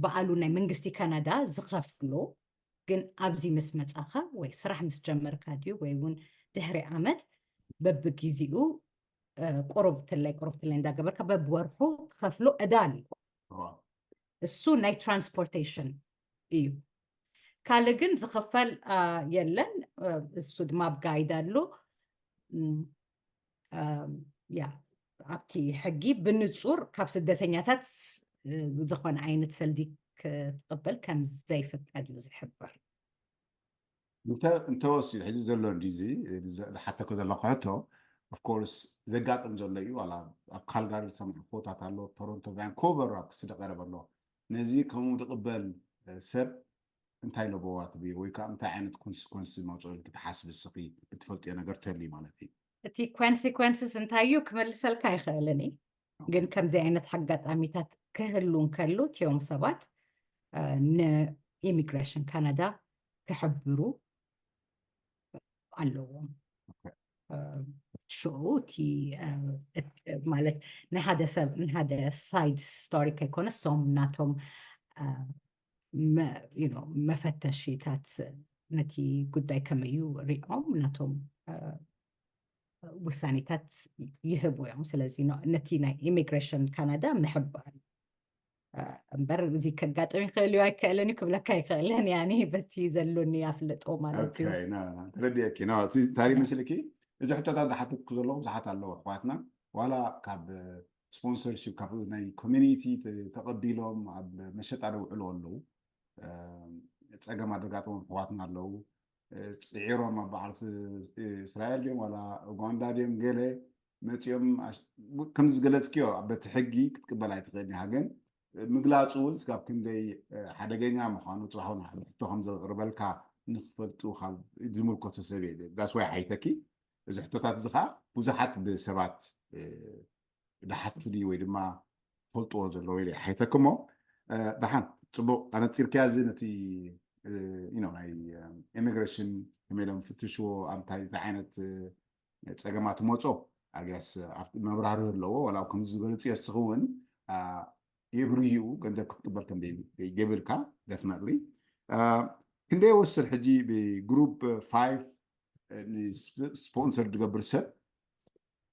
በዓሉ ናይ መንግስቲ ካናዳ ዝኸፍሎ ግን ኣብዚ ምስ መፃኻ ወይ ስራሕ ምስ ጀመርካ ድዩ ወይ እውን ድሕሪ ዓመት በብጊዜኡ ቁሩብ ትለይ ቁሩብ ትለይ እንዳገበርካ በብወርሑ ክኸፍሎ ዕዳ ኣሎ። እሱ ናይ ትራንስፖርቴሽን እዩ። ካልእ ግን ዝኽፈል የለን። እሱ ድማ ኣብ ጋይድ ኣሎ። ያ ኣብቲ ሕጊ ብንጹር ካብ ስደተኛታት ዝኾነ ዓይነት ሰልዲ ክትቕበል ከም ዘይፍቀድ እዩ ዝሕብር። እንተ እንተወሲድ ሕጂ ዘሎ እንዲዚ ዝሓተኩ ዘለኹ ሕቶ of course ዘጋጥም ዘሎ እዩ። ዋላ ኣብ ካልጋሪ ዝሰምዑ ኮታት ኣሎ፣ ቶሮንቶ፣ ቫንኮቨር ኣብ ክስደ ቀረብ ኣሎ። ነዚ ከምኡ ዝቕበል ሰብ እንታይ ለበዋ ትብዮ ወይ ከዓ እንታይ ዓይነት ኮንስኮንስ መፅኦ ኢልኪ ትሓስቢ እስኺ? እትፈልጥዮ ነገር ተልዩ ማለት እዩ። እቲ ኮንሲኮንስስ እንታይ እዩ ክመልሰልካ ኣይኽእልን እዩ። ግን ከምዚ ዓይነት ኣጋጣሚታት ክህሉ እንከሉ እቲኦም ሰባት ንኢሚግሬሽን ካናዳ ክሕብሩ ኣለዎም። ሽዑ እቲ ማለት ንሓደ ሰብ ንሓደ ሳይድ ስቶሪ ከይኮነ እሶም ናቶም መፈተሽታት ነቲ ጉዳይ ከመዩ ሪኦም ናቶም ውሳኔታት ይህቡ እዮም። ስለዚ ነቲ ናይ ኢሚግሬሽን ካናዳ ምሕባር እምበር እዚ ከጋጥም ይኽእል እዩ ኣይክእልን እዩ ክብለካ ይኽእልን ያኒ በቲ ዘሉኒ ኣፍልጦ ማለት እዩ። ተረዲአኪ። ታሪ መስልኪ እዚ ሕቶታት ዝሓተትኩ ዘለኹ ብዙሓት ኣለዉ ኣሕዋትና ዋላ ካብ ስፖንሰርሽፕ ካብ ናይ ኮሚኒቲ ተቐቢሎም ኣብ መሸጣ ደውዕሉ ኣለዉ። ፀገም ኣደጋጥሞም ኣሕዋትና ኣለዉ። ፅዒሮም ኣብ በዓል እስራኤል ድዮም ዋላ ኡጋንዳ ድዮም ገለ መፂኦም ከምዚ ዝገለፅክዮ በቲ ሕጊ ክትቅበል ኣይትኽእል ኢኻ። ግን ምግላፁ እውን ስጋብ ክንደይ ሓደገኛ ምዃኑ ፅባሕ እውን ሕቶ ከም ዘቕርበልካ ንክፈልጡ ካብ ዝምልከቶ ሰብ እየ። ዳስዋይ ሓይተኪ እዚ ሕቶታት እዚ ከዓ ብዙሓት ብሰባት ድሓቱኒ ወይ ድማ ፈልጥዎ ዘለዎ ኢለ ሓይተክሞ። ደሓን ፅቡቅ ኣነፂርክያ እዚ ነቲ ናይ ኢሚግሬሽን ከመይ ኢሎም ፍትሽዎ ኣብ እንታይ ዓይነት ፀገማት መፆ ኣግያስ ኣብቲ መብራህሪ ኣለዎ ዋላ ከምዚ ዝገለፅዮ እስኺ እውን የብርሂኡ ገንዘብ ክትቅበል ከም ገብርካ ደፍነትሊ ክንደይ ወስድ ሕጂ ብግሩፕ ፋይቭ ስፖንሰር ዝገብር ሰብ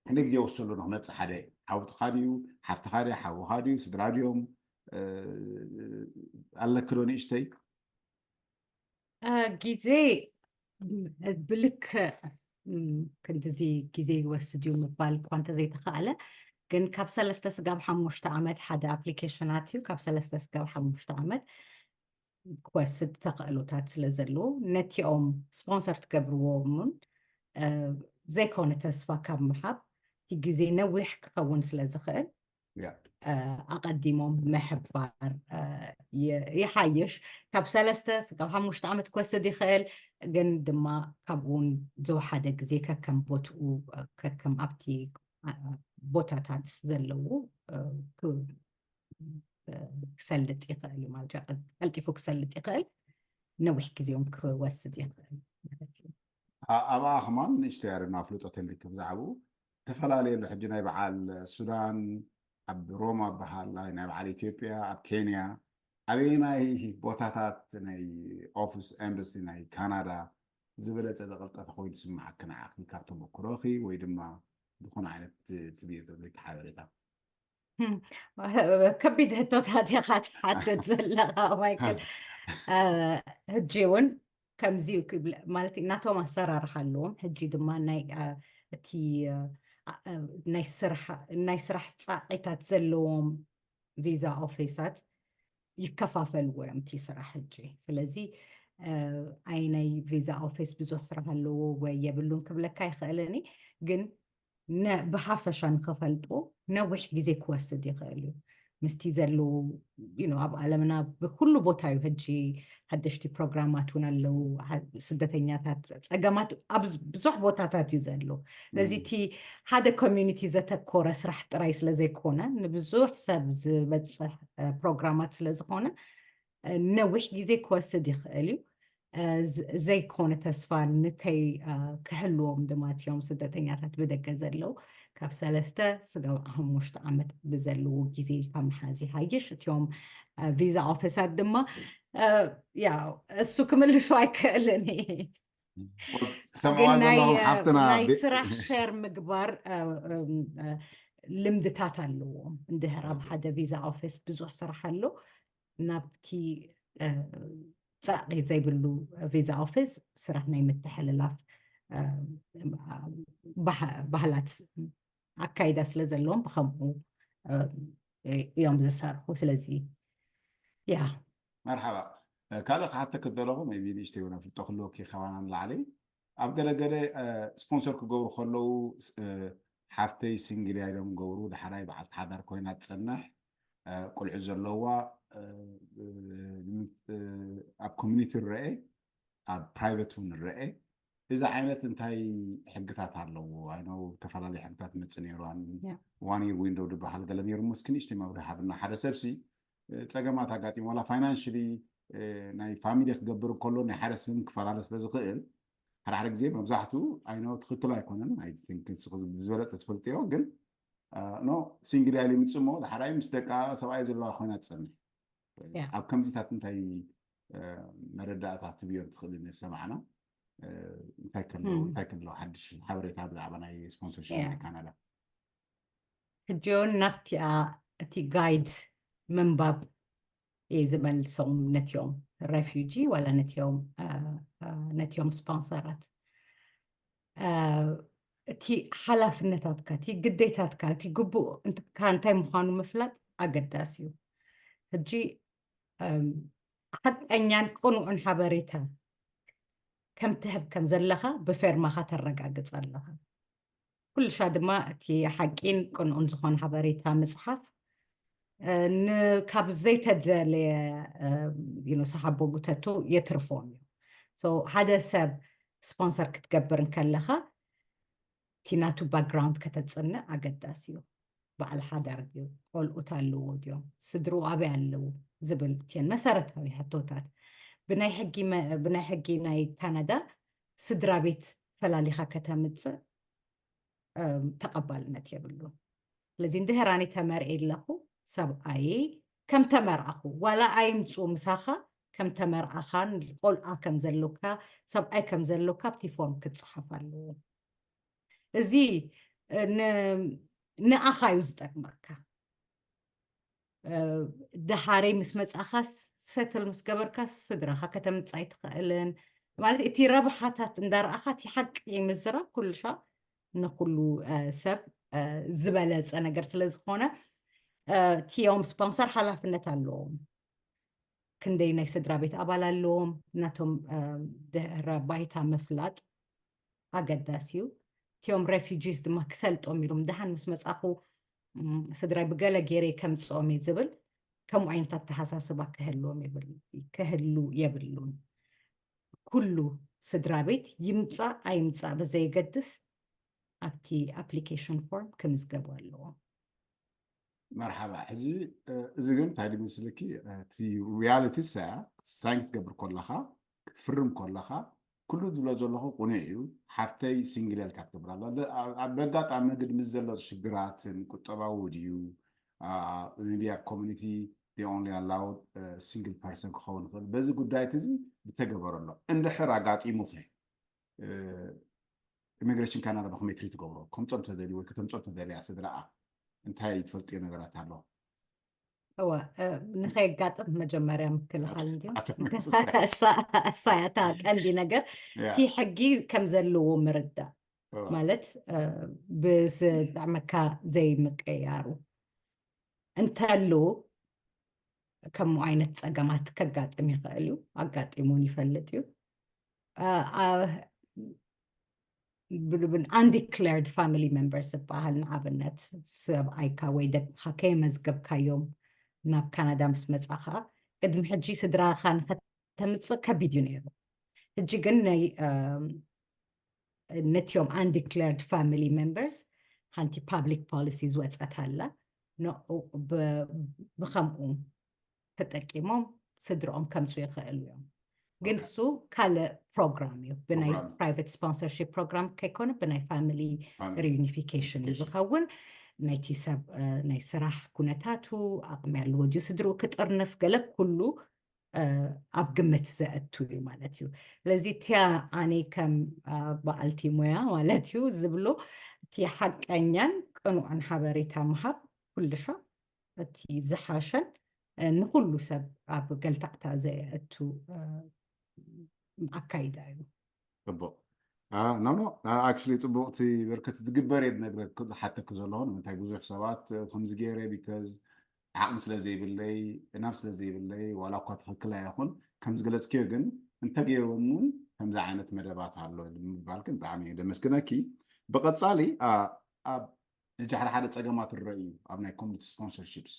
ክንደይ ግዜ ወስደሉ ንክመፅእ ሓደ ሓውትኻ ድዩ ሓፍትኻ ድያ ሓውኻ ድዩ ስድራ ድዮም ኣለክዶ ንእሽተይ ግዜ ብልክዕ ክንድዚ ግዜ ይወስድ እዩ ምባል እኳ እንተዘይተኸኣለ ግን ካብ ሰለስተ ስጋብ ሓሙሽተ ዓመት ሓደ ኣፕሊኬሽናት እዩ ካብ ሰለስተ ስጋብ ሓሙሽተ ዓመት ክወስድ ተኽእሎታት ስለ ዘለዎ ነቲኦም ስፖንሰር ትገብርዎም እውን ዘይኮነ ተስፋ ካብ ምሃብ እቲ ግዜ ነዊሕ ክኸውን ስለ ዝኽእል ኣቐዲሞም ምሕባር ይሓይሽ። ካብ ሰለስተ ካብ ሓሙሽተ ዓመት ክወስድ ይኽእል፣ ግን ድማ ካብኡ እውን ዝወሓደ ግዜ ከከም ቦትኡ ከከም ኣብቲ ቦታታት ዘለዉ ክሰልጥ ይኽእል እዩ ማለት እዩ። ቀልጢፉ ክሰልጥ ይኽእል፣ ነዊሕ ግዜ እውን ክወስድ ይኽእል ማለት እዩ። ኣብኣ ከማን ንእሽተይ ኣረና ኣፍልጦ ተልክብ ብዛዕባኡ ተፈላለየ ኣሎ። ሕጂ ናይ በዓል ሱዳን ኣብ ሮማ በሃል፣ ናይ በዓል ኢትዮጵያ ኣብ ኬንያ ኣበየናይ ቦታታት ናይ ኦፊስ ኤምባሲ ናይ ካናዳ ዝበለጸ ዝቐልጠፈ ኮይኑ ዝስምዓኪ ንዓኺ ካብ ተመክሮኺ ወይ ድማ ዝኾነ ዓይነት ትብዮ ዘለኪ ሓበሬታ? ከቢድ ሕቶታት ኢኻ ትሓትት ዘለኻ ማይክል። ሕጂ እውን ከምዚ ማለት ናቶም ኣሰራርሓ ኣለዎም። ሕጂ ድማ ናይ እቲ ናይ ስራሕ ፃቂታት ዘለዎም ቪዛ ኦፊሳት ይከፋፈልዎ እዮም እቲ ስራሕ ሕጂ። ስለዚ ኣይ ናይ ቪዛ ኦፊስ ብዙሕ ስራሕ ኣለዎ ወይ የብሉን ክብለካ ይኽእልኒ፣ ግን ብሓፈሻ ንክፈልጦ ነዊሕ ግዜ ክወስድ ይኽእል እዩ። ምስቲ ዘለዉ ኣብ ዓለምና ብኩሉ ቦታ እዩ ሕጂ ሓደሽቲ ፕሮግራማት እውን ኣለዉ። ስደተኛታት ፀገማት ኣብ ብዙሕ ቦታታት እዩ ዘሎ። ስለዚ እቲ ሓደ ኮሚኒቲ ዘተኮረ ስራሕ ጥራይ ስለዘይኮነ ንብዙሕ ሰብ ዝበፅሕ ፕሮግራማት ስለዝኾነ ነዊሕ ግዜ ክወስድ ይኽእል እዩ። ዘይኮነ ተስፋ ንከይ ክህልዎም ድማ እቲኦም ስደተኛታት ብደገ ዘለዉ ካብ ሰለስተ ስጋብ ሓሙሽተ ዓመት ብዘለዉ ግዜ ኢልካ ምሓዝ ይሃይሽ። እቲኦም ቪዛ ኦፊሳት ድማ ያው እሱ ክምልሱ ኣይክእልን ሰማዋ ዘለኹም ሓፍትና ናይ ስራሕ ሸር ምግባር ልምድታት ኣለዎም። እንድሕር ኣብ ሓደ ቪዛ ኦፊስ ብዙሕ ስራሕ ኣሎ ናብቲ ፃቂ ዘይብሉ ቪዛ ኦፊስ ስራሕ ናይ ምትሕልላፍ ባህላት ኣካይዳ ስለ ዘለዎም ብከምኡ እዮም ዝሰርሑ። ስለዚ ያ መርሓባ ካልእ ክሓተክ ዘለኹ ቢ ንእሽተይ ውን ኣፍልጦ ክህልወኪ ከባና ንላዕሊ ኣብ ገለገለ ስፖንሰር ክገብሩ ከለዉ ሓፍተይ ሲንግል እያ ኢሎም ገብሩ፣ ዳሕራይ በዓልቲ ሓዳር ኮይና ትፀንሕ፣ ቆልዑ ዘለዋ፣ ኣብ ኮሚኒቲ ንረአ፣ ኣብ ፕራይቨት እውን ንረአ። እዚ ዓይነት እንታይ ሕግታት ኣለዎ? ኣይነው ዝተፈላለዩ ሕግታት መፅእ ነይሩ። ዋን ይር ዊንዶው ዝበሃል ገለ ነይሩ። እስኪ ንእሽተይ መብርሂ ሃብና። ሓደ ሰብሲ ፀገማት ኣጋጢሞ ዋላ ፋይናንሽሊ ናይ ፋሚሊ ክገብር ከሎ ናይ ሓደ ስም ክፈላለ ስለ ዝኽእል ሓደ ሓደ ግዜ መብዛሕትኡ ኣይነው ትኽክል ኣይኮነን። ኣይ ቲንክ ዝበለፀ ትፈልጥዮ። ግን ኖ ሲንግል ያሊ ምፅሞ ዳሕራይ ምስ ደቃ ሰብኣይ ዘለዋ ኮይና ትፀንሕ። ኣብ ከምዚታት እንታይ መረዳእታ ትብዮም ትኽእል ነሰማዕና እንታይ ከሎ እንታይ ከሎ ሓድሽ ሓበሬታ ብዛዕባ ናይ ስፖንሰርሽፕ ናይ ካናዳ? ሕጂውን ናብቲኣ እቲ ጋይድ ምንባብ እየ ዝመልሶም ነቲኦም ሬፊጂ ዋላ ነቲኦም ነቲኦም ስፖንሰራት። እቲ ሓላፍነታትካ፣ እቲ ግዴታትካ፣ እቲ ግቡእ እንትካ እንታይ ምዃኑ ምፍላጥ ኣገዳሲ እዩ። ሕጂ ሓቀኛን ቅኑዕን ሓበሬታ ከም ትህብ ከም ዘለኻ ብፌርማኻ ተረጋግጽ ኣለኻ። ኩልሻ ድማ እቲ ሓቂን ቅኑዕን ዝኾነ ሓበሬታ ምጽሓፍ ካብ ዘይተደለየ ሰሓቦ ጉተቱ የትርፎም እዩ። ሓደ ሰብ ስፖንሰር ክትገብር እንከለኻ እቲ ናቱ ባክግራውንድ ከተፅንዕ ኣገዳሲ እዩ። በዓል ሓዳር ድዩ? ቆልዑት ኣለዎ ድዮም? ስድርኡ ኣበይ ኣለዉ? ዝብል እተን መሰረታዊ ሕቶታት ብናይ ሕጊ ናይ ካናዳ ስድራ ቤት ፈላሊኻ ከተምፅእ ተቐባልነት የብሉን። ስለዚ እንድሕር ኣነ ተመርኤ ኣለኹ ሰብኣየ ከም ተመርኣኹ ዋላ ኣይምፁ ምሳኻ ከም ተመርኣኻን ቆልዓ ከም ዘሎካ ሰብኣይ ከም ዘሎካ ኣብቲ ፎርም ክፅሓፍ ኣለዎ። እዚ ንኣኻ እዩ ዝጠቅመካ። ደሓረይ ምስ መፃኻስ ሰትል ምስ ገበርካስ ስድራኻ ከተምፅእ ኣይትኽእልን። ማለት እቲ ረብሓታት እንዳረኣኻ እቲ ሓቂ ምዝራብ ኩሉሻ ንኩሉ ሰብ ዝበለፀ ነገር ስለዝኾነ እቲኦም ስፖንሰር ሓላፍነት ኣለዎም። ክንደይ ናይ ስድራ ቤት ኣባል ኣለዎም ናቶም ድሕረ ባይታ ምፍላጥ ኣገዳሲ እዩ። እቲኦም ሬፊጂስ ድማ ክሰልጦም ኢሎም ደሓን ምስ መፃኹ ስድራይ ብገለ ገይረ ከምፅኦም እየ ዝብል ከምኡ ዓይነት ኣተሓሳስባ ክህልዎም ከህሉ የብሉን። ኩሉ ስድራ ቤት ይምፃእ ኣይምፃእ ብዘየገድስ ኣብቲ ኣፕሊኬሽን ፎርም ክምዝገቡ ኣለዎም። መርሓባ። ሕጂ እዚ ግን እንታይ ድመስልኪ እቲ ሪያሊቲ ሰያ ሳይን ክትገብር ከለኻ ክትፍርም ከለኻ ኩሉ ዝብሎ ዘለኹ ቁኑዕ እዩ። ሓፍተይ ሲንግል ኢልካ ትገብር ኣላ። ኣብ በጋጣሚ ግድ ምስ ዘሎ ሽግራትን ቁጠባዊ ድዩ ቢ ኣብ ኮሚኒቲ only allowed single person ክኸውን ይኽእል። በዚ ጉዳይ እቲ እዚ ብተገበረሎ እንድሕር ኣጋጢሙኸ ኢሚግሬሽን ካናዳ ብኸመይ ትሪት ትገብሮ? ከምፆ እንተደልዩ ወይ ከተምፆ እንተደልያ ስድራኣ እንታይ ትፈልጥዮ ነገራት ኣሎ? እወ ንኸየጋጥም መጀመርያ ምክልኻል እንድዩ እሳያታ ቀንዲ ነገር እቲ ሕጊ ከም ዘለዎ ምርዳእ ማለት ብዝጥዕመካ ዘይምቅያሩ እንተሉ ከምኡ ዓይነት ፀገማት ከጋጥም ይኽእል እዩ። ኣጋጢሙን ይፈልጥ እዩ። undeclared family members ዝበሃል ንኣብነት ሰብኣይካ ወይ ደቅኻ ከየመዝገብካዮም ናብ ካናዳ ምስ መፃኻ ቅድሚ ሕጂ ስድራኻ ንኸተምፅእ ከቢድ እዩ ነይሩ። ሕጂ ግን ናይ ነቲኦም undeclared family members ሓንቲ public policy ዝወፀት ኣላ። ብኸምኡ ተጠቂሞም ስድርኦም ከምፁ ይኽእሉ እዮም። ግን እሱ ካልእ ፕሮግራም እዩ። ብናይ private sponsorship ፕሮግራም ከይኮነ ብናይ family reunification እዩ ዝኸውን። ናይቲ ሰብ ናይ ስራሕ ኩነታቱ ኣቕሚ ኣለዎ ድዩ ስድርኡ ክጥርንፍ ገለ ኩሉ ኣብ ግምት ዘእቱ እዩ ማለት እዩ። ስለዚ እቲያ ኣነ ከም በዓልቲ ሞያ ማለት እዩ ዝብሎ እቲ ሓቀኛን ቅኑዕን ሓበሬታ ምሃብ ኩልሻ እቲ ዝሓሸን ንኩሉ ሰብ ኣብ ገልታዕታ ዘየእቱ ኣካይዳ እዩ። ፅቡቅ። ኖ ኖ ኣክቹሊ ፅቡቅ እቲ በርከት ዝግበር እየ ዝነግረክ ዝሓተክ ዘለኹ ንምንታይ ብዙሕ ሰባት ከምዚ ገይረ because ዓቕሚ ስለ ዘይብለይ፣ እናብ ስለ ዘይብለይ፣ ዋላ እኳ ትኽክል ኣይኹን፣ ከም ዝገለጽክዮ ግን እንተገይሮም እውን ከምዚ ዓይነት መደባት ኣሎ ንምባል ግን ብጣዕሚ እየ ደመስግነኪ። ብቐጻሊ ኣብ ሕጂ ሓደ ሓደ ጸገማት ዝረእዩ ኣብ ናይ ኮሚኒቲ ስፖንሰርሺፕስ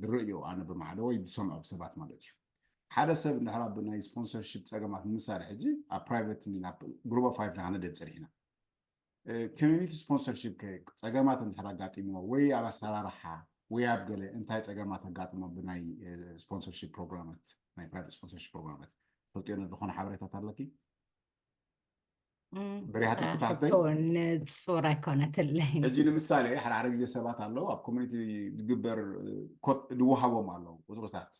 ዝረእዮ ኣነ ብማዕዶ ወይ ብሰምዖ ብሰባት ማለት እዩ። ሓደ ሰብ እንድሕር ኣብ ናይ ስፖንሰርሺፕ ጸገማት ንምሳሌ ሕጂ ኣብ ፕራይቬት ናብ ግሩፕ ኦፍ ፋይቭ ንክነደብ ጸኒሕና። ኮሚኒቲ ስፖንሰርሺፕ ከ ጸገማት እንድሕር ኣጋጢሞ ወይ ኣብ ኣሰራርሓ ወይ ኣብ ገለ እንታይ ጸገማት ኣጋጥሞ ብናይ ስፖንሰርሺፕ ፕሮግራማት ናይ ፕራይቬት ስፖንሰርሺፕ ፕሮግራማት ፈልጥዮ ዝኾነ ሓበሬታት ኣለኪ? በሪሃት ክትሓተይ ንጹር ኣይኮነትለይ። ሕጂ ንምሳሌ ሓደ ሓደ ግዜ ሰባት ኣለዉ ኣብ ኮሚኒቲ ዝግበር ኮት ዝወሃቦም ኣለዉ ቁፅርታት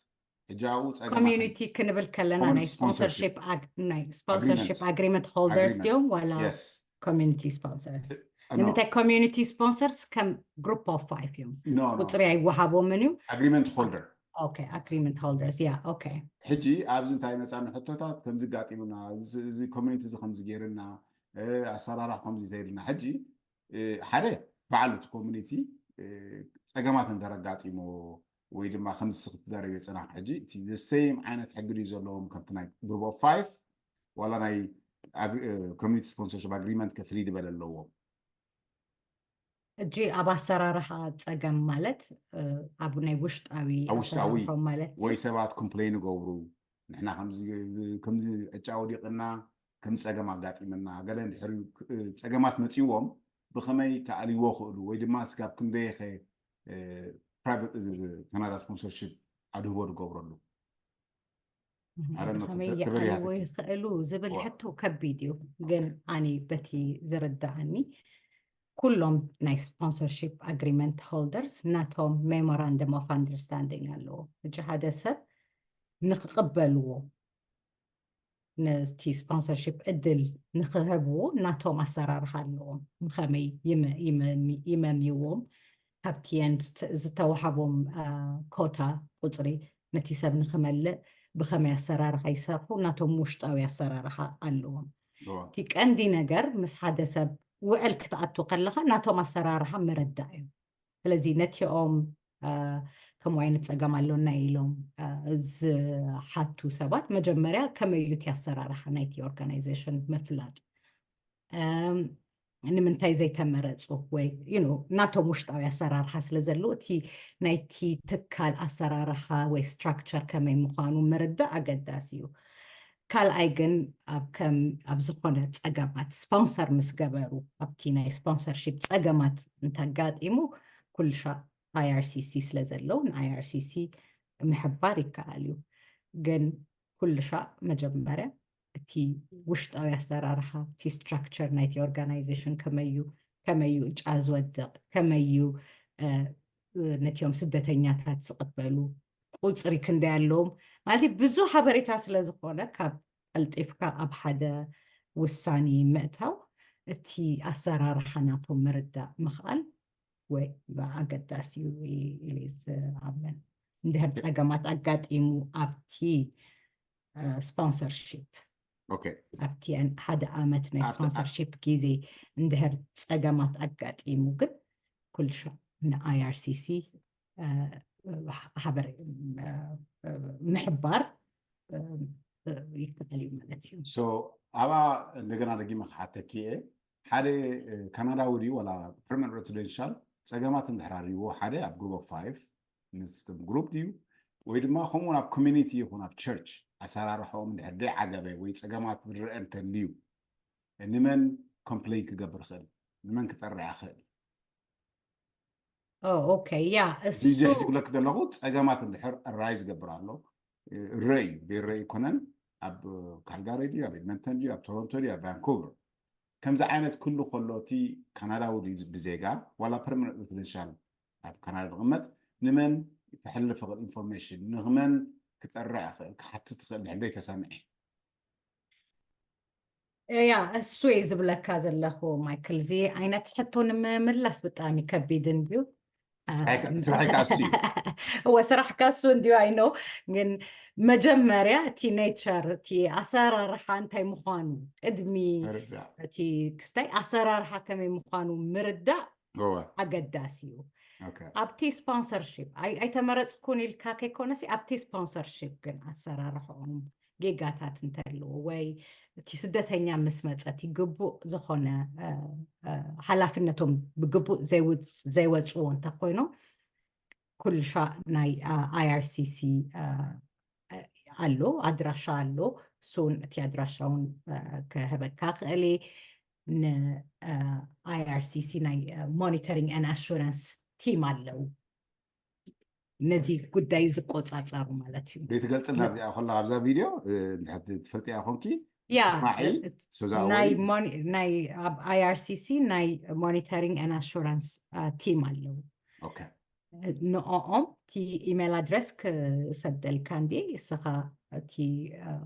ሕጂ ኣብኡ ጸገማት ኮሚዩኒቲ ክንብል ከለና ናይ Community ስፖንሰርሺፕ sponsorship ናይ ስፖንሰርሺፕ ኣግሪመንት ሆልደርስ Agreement. ድዮም ዋላ Yes ኮሚዩኒቲ ስፖንሰርስ? No. ንምንታይ ኮሚዩኒቲ ስፖንሰርስ ከም ግሩፕ ኦፍ ፋይቭ እዮም። No, no. ቁፅሪ ኣይወሃቦምን እዩ። Agreement holder ኦኬ ኣግሪመንት ሆልደርስ ያ ኦኬ ሕጂ ኣብዚ እንታይ መፃኒ ሕቶታት ከምዚ ጋጢሙና እዚ- እዚ ኮሚኒቲ እዚ ከምዚ ገይርና እ፣ ኣሰራርሓ ከምዚ ተይልና ሕጂ እ፣ ሓደ በዓል እቲ ኮሚኒቲ እ፣ ፀገማት እንተረጋጢሞ ወይ ድማ ከምዚ ክትዛረብ የፀናሕ ሕጂ እቲ ሴም ዓይነት ሕጊ ድዩ ዘለዎም ከምቲ ናይ ግሩፕ ኦፍ ፋይቭ ዋላ ናይ ኮሚኒቲ ስፖንሰርሽፕ ኣግሪመንት ከፍሊ ዝበለ ኣለዎም እጂ ኣብ ኣሰራርሓ ፀገም ማለት እ፣ ኣብ ናይ ውሽጣዊ ኣብ ውሽጣዊ ኣሰራርሖም ማለት ወይ ሰባት ኮምፕሌን ይገብሩ ንሕና ከምዚ ከምዚ ዕጫ ወዲቕና ከም ፀገም ኣጋጢምና ገለ እንድሕር እ፣ ፀገማት መፅዎም ብኸመይ ክኣልይዎ ክእሉ ወይ ድማ ስጋብ ክንደየኸ ፕራይቬት ካናዳ ስፖንሰርሽፕ ኣድህቦ ዝገብረሉ ኣረም ከመይ ተበሪሃ ይኣልዎ ትት- ይኽእሉ ዝብል ዋ። ሕቶ ከቢድ እዩ። ግን ኣኒ በቲ ዝርዳእኒ ኩሎም ናይ ስፖንሰርሺፕ ኣግሪመንት ሆልደርስ ናቶም ሜሞራንደም ኦፍ ኣንደርስታንዲንግ ኣለዎ። ሕጂ ሓደ ሰብ ንክቕበልዎ ነቲ ስፖንሰርሺፕ እድል ንክህብዎ ናቶም ኣሰራርሓ ኣለዎም። ብኸመይ ይመ- ይመ- ይመምይዎም ካብቲ ን- ዝተዋሃቦም አ፣ ኮታ ቁፅሪ ነቲ ሰብ ንክመልእ ብኸመይ ኣሰራርሓ ይሰርሑ ናቶም ውሽጣዊ ኣሰራርሓ ኣለዎም። እዋ። እቲ ቀንዲ ነገር ምስ ሓደ ሰብ ውዕል ክትኣቱ ከለኻ ናቶም ኣሰራርሓ ምርዳእ እዩ። ስለዚ ነቲኦም አ፣ ከምኡ ዓይነት ፀገም ኣሎና ኢሎም አ፣ ዝሓቱ ሰባት መጀመርያ ከመይ እዩ እቲ ኣሰራርሓ ናይቲ ኦርጋናይዜሽን ምፍላጥ እም፣ ንምንታይ ዘይተመረፁ ወይ you know ናቶም ውሽጣዊ ኣሰራርሓ ስለ ዘለዉ እቲ ናይቲ ትካል ኣሰራርሓ ወይ ስትራክቸር ከመይ ምዃኑ ምርዳእ ኣገዳሲ እዩ። ካልኣይ ግን ኣብ ከም ኣብ ዝኾነ ፀገማት ስፖንሰር ምስ ገበሩ ኣብቲ ናይ ስፖንሰርሺፕ ፀገማት እንተጋጢሙ ኩልሻ ኣይኣርሲሲ ስለ ዘለዉ ንኣይኣርሲሲ ምሕባር ይከኣል እዩ። ግን ኩልሻ መጀመርያ እቲ ውሽጣዊ ኣሰራርሓ እቲ ስትራክቸር ናይቲ ኦርጋናይዜሽን ከመዩ ከመዩ እጫ ዝወድቕ ከመዩ እ፣ ነቲኦም ስደተኛታት ዝቕበሉ ቁፅሪ ክንደይ ኣለዎም ማለት ብዙ ሓበሬታ ስለ ዝኾነ ካብ ቀልጢፍካ ኣብ ሓደ ውሳኔ ምእታው እቲ ኣሰራርሓ ናቶም ምርዳእ ምኽኣል ወይ ኣገዳሲ እዩ ኢለ ዝኣምን። እንድሕር ፀገማት ኣጋጢሙ ኣብቲ ስፖንሰርሺፕ ኦኬ ኣብቲ ሓደ ዓመት ናይ ኣብቲ- ስፖንሰርሺፕ ግዜ እንድሕር ፀገማት ኣጋጢሙ ግን ኩልሻ ንኣይኣርሲሲ ሓበረ ምሕባር ይከኣል እዩ ማለት እዩ። ሶ ኣብኣ እንደገና ደጊመ ክሓተኪ እየ ሓደ ካናዳዊ ድዩ ዋላ ፐርማነንት ሬሲደንሻል ፀገማት እንድሕራርይዎ ሓደ ኣብ ግሩፕ ኦፍ ፋይቭ ምስ ግሩፕ ድዩ ወይ ድማ ከምኡ ናብ ኮሚኒቲ ይኹን ኣብ ቸርች ኣሰራርሖም እንድሕር ደይ ዓገበ ወይ ፀገማት ዝረአ እንተልዩ ንመን ኮምፕሌን ክገብር ይኽእል ንመን ክጠርዕ ይኽእል ኦኬ ያ እሱ እዚ ሕጂ ክብለክ ዘለኹ ፀገማት እንድሕር ራይ ዝገብር ኣሎ ረይ ብረይ ይኮነን ኣብ ካልጋሪ ድዩ ኣብ ኤድመንተን ድዩ ኣብ ቶሮንቶ ድዩ ኣብ ቫንኮቨር ከምዚ ዓይነት ክሉ ከሎ እቲ ካናዳዊ ድዩ ብዜጋ ዋላ ፐርማነንት ሬሲደንሻል ኣብ ካናዳ ዝቕመጥ ንመን ተሕልፍ ኽእል ኢንፎርሜሽን ንመን ክጠርዕ ይኽእል ክሓትት ይኽእል ድሕር ደይ ተሰምዐ ያ እሱ እየ ዝብለካ ዘለኹ ማይክል እዚ ዓይነት ሕቶ ንምምላስ ብጣዕሚ ከቢድ እንድዩ ስራሕካ እሱ እዩ እወ ስራሕካ እሱ እንድዩ ኣይኖ ግን መጀመርያ እቲ ኔቸር እቲ ኣሰራርሓ እንታይ ምዃኑ ቅድሚ ምርዳእ እቲ ክስታይ ኣሰራርሓ ከመይ ምዃኑ ምርዳእ እወ ኣገዳሲ እዩ። okay ኣብቲ ስፖንሰርሺፕ ኣይተመረፅኩን ኢልካ ከይኮነሲ ኣብቲ ስፖንሰርሺፕ ግን ኣሰራርሕኦም ጌጋታት እንተለዎ ወይ እቲ ስደተኛ ምስ መፀ እቲ ግቡእ ዝኾነ ሓላፍነቶም ብግቡእ ዘይወፅዎ እንተኮይኖም ኩልሻ ናይ I R C C ኣሎ ኣድራሻ ኣሎ። እሱን እቲ ኣድራሻውን ክህበካ ክእል። ን I R C C ናይ monitoring and assurance team ኣለዉ ነዚ ጉዳይ ዝቆፃፀሩ ማለት እዩ። ዘይትገልፅልና እዚኣ ከላ ኣብዛ ቪድዮ ትፈልጥያ ኮንኪ ያ ስማዒ ናይ ኣብ I R C C ናይ monitoring and assurance team ኣለዉ። ንኦም እቲ ኢሜል ኣድረስ ክሰደልካ እንዲ እስኻ እቲ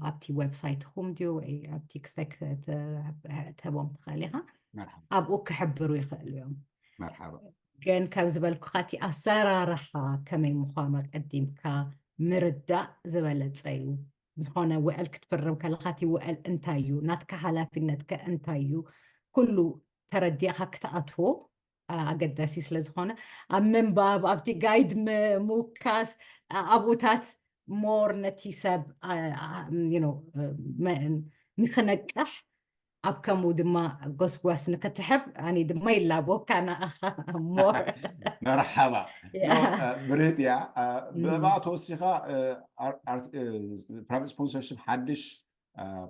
ኣብቲ ዌብሳይትኹም ድዩ ወይ ኣብቲ ክስታይ ክትህቦም ትኽእል ኢኻ። ኣብኡ ክሕብሩ ይኽእሉ እዮም። መርሓባ ግን ከም ዝበልኩኻ እቲ ኣሰራርሓ ከመይ ምዃኑ ኣቀዲምካ ምርዳእ ዝበለፀ እዩ። ዝኾነ ውዕል ክትፍርም ከለኻ እቲ ውዕል እንታይ እዩ፣ ናትካ ሓላፊነትከ እንታይ እዩ፣ ኩሉ ተረዲእኻ ክትኣትዎ ኣገዳሲ ስለ ዝኾነ ኣብ ምንባብ ኣብቲ ጋይድ ምውካስ ኣብኡታት more ነቲ ሰብ ንክነቅሕ ኣብ ከምኡ ድማ ጎስጓስ ንክትሕብ ኣነ ድማ ይላቦካ ንኣኻ more መርሓባ ብርህት እያ። ብኣ ተወሲኻ private sponsorship ሓድሽ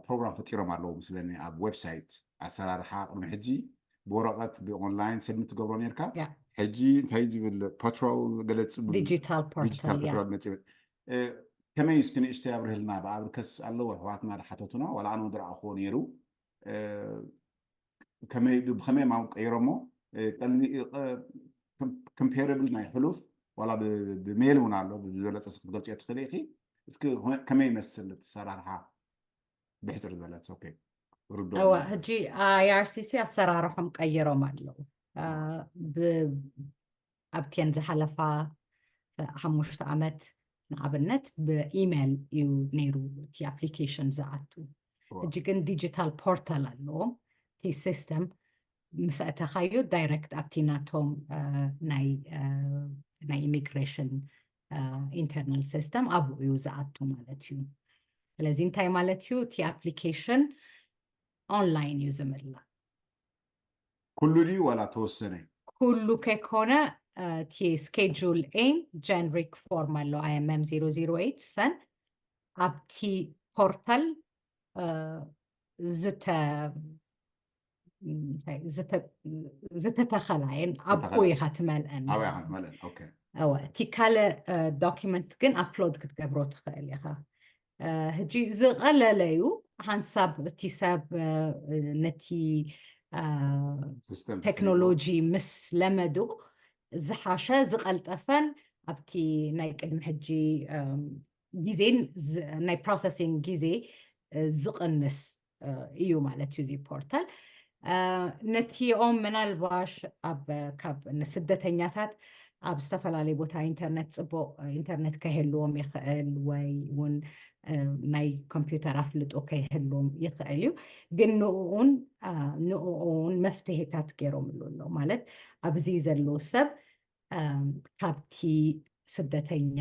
ፕሮግራም ፈጢሮም ኣለዉ ምስለኒ ኣብ ዌብሳይት ኣሰራርሓ ቅድሚ ሕጂ ብወረቐት ብኦንላይን ሰብሚት ትገብሮ ነርካ ሕጂ እንታይ ዝብል ፓትሮል ገለ ዲጂታል ፓትሮል መፅእ ከመይ እስኪ ንእሽተይ ኣብርህልና ብኣብርከስ ኣለዎ ኣሕዋትና ዝሓተቱና ዋላ ኣነ ዝረኣኽዎ ነይሩ ከመይ ብኸመይ ማም ቀይሮሞ comparable ናይ ሕሉፍ ዋላ ብሜል እውን ኣሎ ብዝበለፀ ክትገልፅዮ ትኽእል ኢኺ እስኪ ከመይ ይመስል እቲ ሰራርሓ ብሕፅር ዝበለ okay ርዶ ሕጂ I R C C ኣሰራርሖም ቀይሮም ኣለዉ ኣብቲን ዝሓለፋ ሓሙሽተ ዓመት ንኣብነት ብኢሜል እዩ ነይሩ እቲ ኣፕሊኬሽን ዝኣቱ ሕጂ ግን ዲጂታል ፖርታል ኣለዎም እቲ ሲስተም ምስ ኣእተኻዮ ዳይረክት ኣብቲ ናቶም ናይ ኢሚግሬሽን ኢንተርናል ሲስተም ኣብኡ እዩ ዝኣቱ ማለት እዩ ስለዚ እንታይ ማለት እዩ እቲ ኣፕሊኬሽን ኦንላይን እዩ ዝምላእ ኩሉ ድዩ ዋላ ተወሰነ ኩሉ ከይኮነ እቲ schedule A generic form ኣሎ I M M zero zero eight ሰን ኣብቲ ፖርታል ዝተ ዝተተኸላየን ኣብኡ ኢኻ ትመልአን ኣበይ ኢኻ ትመልአን okay እወ እቲ ካልእ ዶኪመንት ግን ኣፕሎድ ክትገብሮ ትኽእል ኢኻ ሕጂ ዝቐለለ እዩ ሓንሳብ እቲ ሰብ ነቲ system ቴክኖሎጂ ምስ ለመዱ ዝሓሸ ዝቐልጠፈን ኣብቲ ናይ ቅድሚ ሕጂ ግዜን ናይ processing ግዜ ዝቕንስ እዩ ማለት እዩ እዚ ፖርታል ነቲኦም ምናልባሽ ኣብ ካብ ንስደተኛታት ኣብ ዝተፈላለዩ ቦታ ኢንተርነት ፅቡቅ ኢንተርነት ከይህልዎም ይኽእል ወይ እውን ናይ ኮምፒውተር ኣፍልጦ ከይህልዎም ይኽእል እዩ ግን ንኡን ንኡን መፍትሄታት ገይሮምሉ ኣሎ ማለት ኣብዚ ዘሎ ሰብ ካብቲ ስደተኛ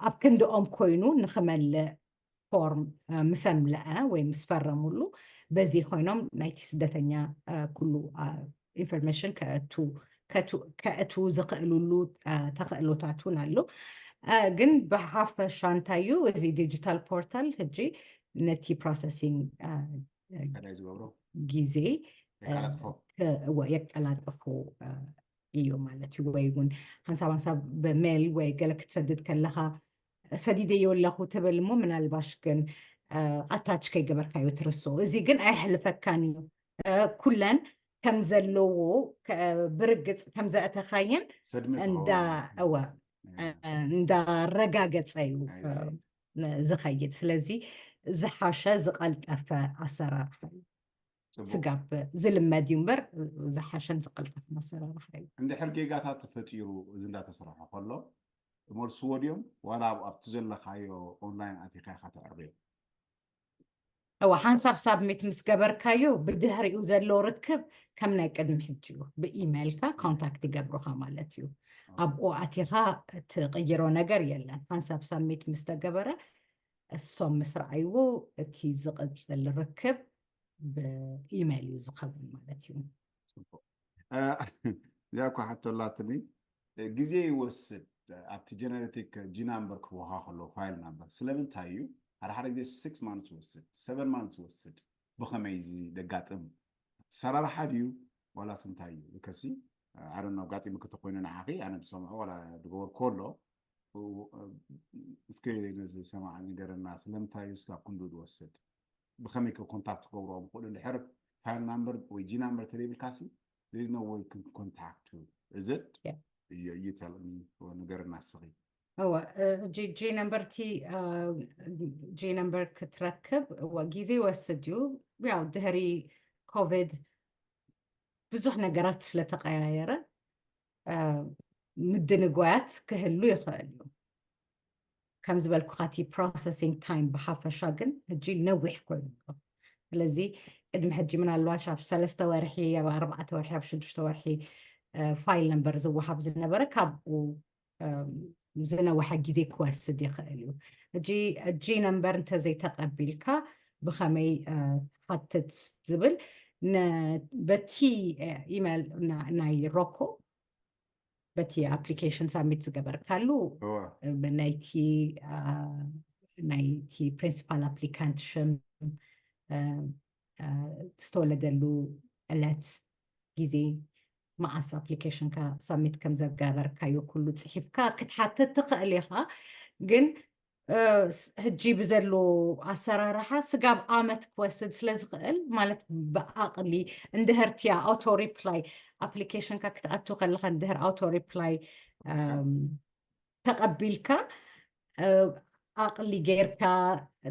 ኣብ ክንድኦም ኮይኑ ንክመልእ ፎርም ምስ ኣምልአ ወይ ምስ ፈረምሉ በዚ ኮይኖም ናይቲ ስደተኛ ኩሉ ኢንፎርሜሽን ከእቱ ዝኽእልሉ ተኽእሎታት እውን ኣሎ ግን ብሓፈሻ እንታይ እዩ እዚ ዲጂታል ፖርታል ሕጂ ነቲ processing ግዜ የቀላጥፎ እዩ ማለት እዩ ወይ እውን ሓንሳብ ሓንሳብ ብሜል ወይ ገለ ክትሰድድ ከለኻ ሰዲደዮ ኣለኹ ትብል እሞ ምናልባሽ ግን ኣታች ከይገበርካዮ ትርስኦ እዚ ግን ኣይሕልፈካን እዩ ኩለን ከም ዘለዎ ብርግፅ ከም ዘእተኻየን እንዳ እወ እንዳረጋገፀ እዩ ዝኸይድ ስለዚ ዝሓሸ ዝቐልጠፈ ኣሰራርሓ እዩ ስጋብ ዝልመድ እዩ እምበር ዝሓሸን ዝቐልጠፍን ኣሰራርሓ እዩ እንድሕር ጌጋታት ተፈጢሩ እዚ እንዳተሰርሐ ከሎ ትመልስዎ ድዮም ዋላ ኣብቲ ዘለካዮ ኦንላይን ኣቲካ ኢካ ተዕርዮ እዋ ሓንሳብ ሳብሚት ምስ ገበርካዮ ብድሕሪኡ ዘሎ ርክብ ከም ናይ ቅድሚ ሕጂ እዩ። ብኢሜይልካ ኮንታክት ይገብሩኻ ማለት እዩ። ኣብኡ ኣቲኻ ትቕይሮ ነገር የለን። ሓንሳብ ሳብሚት ምስ ተገበረ እሶም ምስ ረኣይዎ እቲ ዝቕጽል ርክብ ብኢሜይል እዩ ዝኸውን ማለት እዩ። ጽቡቅ። እ፣ እዚኣ እኮ ሓቶ ኣላትኒ። እ፣ ግዜ ይወስድ። ኣብቲ ጀነሬቲክ ጂ ናምበር ክወሃ ከሎ ፋይል ናምበር ስለምንታይ እዩ ሓደ ሓደ ግዜ ሲክስ ማንትስ ይወስድ፣ ሰቨን ማንትስ ይወስድ? ብኸመይ እዚ ደጋጥም? ሰራርሓ ድዩ ዋላስ እንታይ እዩ? ከሲ ኣረን ኣጋጢሙ ከተኮይኑ ንዓኺ ኣነ ዝሰምዖ ዋላ ዝገበርክዎ ኣሎ። እ፣ እስኪ ነዚ ሰማዕ ንገረና፣ ስለምንታይ እዩ እስካብ ክንዱ ዝወስድ? ብኸመይ ከ ኮንታክት ክገብርዎም ይኽእሉ? እንድሕር ፋይል ናምበር ወይ ጂ ናምበር ተዘይብልካሲ there is no way to contact you, is it? Yeah. You, you tell me, ንገርና እስኺ። እወ፣ እ፣ ጂ፣ ጂ ነምበር እቲ፣ እ፣ ጂ ነምበር ክትረክብ፣ እወ፣ ግዜ ይወስድ እዩ። ያው ድሕሪ ኮቪድ ብዙሕ ነገራት ስለተቀያየረ፣ እ፣ ምድንጓያት ክህሉ ይኽእል እዩ። ከም ዝበልኩኻ እቲ ፕሮሰሲንግ ታይም ብሓፈሻ ግን ሕጂ ነዊሕ ኮይኑ ኣሎ። ስለዚ ቅድሚ ሕጂ ምናልባሽ ኣብ ሰለስተ ወርሒ፣ ኣብ ኣርባዕተ ወርሒ፣ ኣብ ሽዱሽተ ወርሒ፣ እ፣ ፋይል ነምበር ዝወሃብ ዝነበረ ካብኡ፣ እም፣ ዝነውሐ ግዜ ክወስድ ይኽእል እዩ። ሕጂ ጂ ነምበር እንተዘይተቐቢልካ ብኸመይ፣ እ፣ ትሓትት ዝብል ነ-፣ በቲ፣ እ፣ ኢሜል ና-፣ ናይ ሮኮ በቲ ኣፕሊኬሽን ሳብሚት ዝገበርካሉ እወ። ብ-፣ ናይቲ፣ አ፣ ናይቲ ፕሪንሲፓል ኣፕሊካንት ሽም፣ አ፣ አ፣ ዝተወለደሉ ዕለት፣ ግዜ፣ መዓስ ኣፕሊኬሽንካ ሳብሚት ከም ዘገበርካዮ ኩሉ ጽሒፍካ ክትሓትት ትኽእል ኢኻ። ግን፣ እ፣ ስ-፣ ሕጂ ብዘሎ ኣሰራርሓ ስጋብ ዓመት ክወስድ ስለ ዝኽእል፣ ማለት ብዓቕሊ እንድሕር እቲ ኣውቶ ሪፕላይ ኣፕሊኬሽንካ ክትኣቱ ከለኻ እንድሕር ኣውቶ ሪፕላይ፣ እም፣ ተቐቢልካ፣ እ፣ ዓቕሊ ጌርካ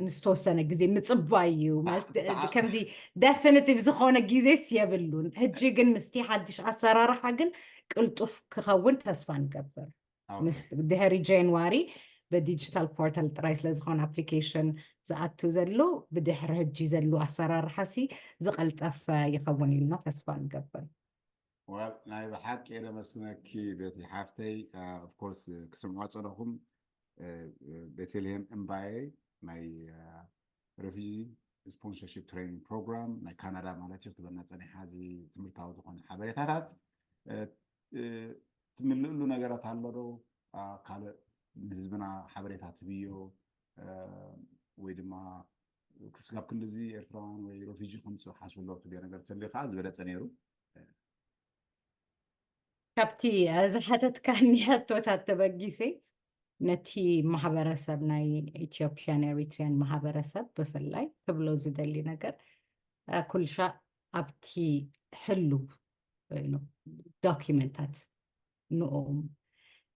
ንዝተወሰነ ግዜ ምጽባይ እዩ። ማለት ብዓ-፣ ብዓ-፣ ከምዚ ደፊኒቲቭ ዝኾነ ግዜስ የብሉን። ሕጂ ግን ምስቲ ሓድሽ ኣሰራርሓ ግን ቅልጡፍ ክኸውን ተስፋ ንገብር። ኦኬ። ምስ ድሕሪ ጃንዋሪ ብዲጂታል ፖርታል ጥራይ ስለ ዝኾነ ኣፕሊኬሽን ዝኣቱ ዘሎ፣ ብድሕሪ ሕጂ ዘሎ ኣሰራርሓሲ ዝቐልጠፈ ይኸውን ኢልና ተስፋ ንገብር። ዋው፣ ናይ ብሓቂ የመስግነኪ ቤቲ ሓፍተይ። ኦፍ ኮርስ ክስምዖ ጸለኹም፣ እ፣ እ፣ ቤተልሔም እምባየ ናይ፣ እ፣ ሬፊጂ ስፖንሰርሺፕ ትሬኒንግ ፕሮግራም ናይ ካናዳ ማለት እዩ ክትበና ጸኒሓ፣ እዚ ትምህርታዊ ዝኾነ ሓበሬታታት፣ እ፣ እ፣ ትምልእሉ ነገራት ኣሎ ዶ? አ፣ ካልእ ንህዝብና ሓበሬታ ትብዮ፣ እ፣ ወይ ድማ ክስጋብ ክንድዚ ኤርትራውያን ወይ ሬፊጂ ከምፅኡ ሓስቡ ኣለዉ ትብዮ ነገር ተልዩ ከዓ ዝበለፀ ነይሩ። ካብቲ፣ እ፣ ዝሓተትካኒ ሕቶታት ተበጊሰ፣ ነቲ ማሕበረሰብ፣ ናይ ኢትዮጵያን ኤሪትሪያን ማሕበረሰብ ብፍላይ ክብሎ ዝደሊ ነገር፣ እ፣ ኩልሻ ኣብቲ ህሉው፣ እ፣ ዶኪመንታት ንኦም፣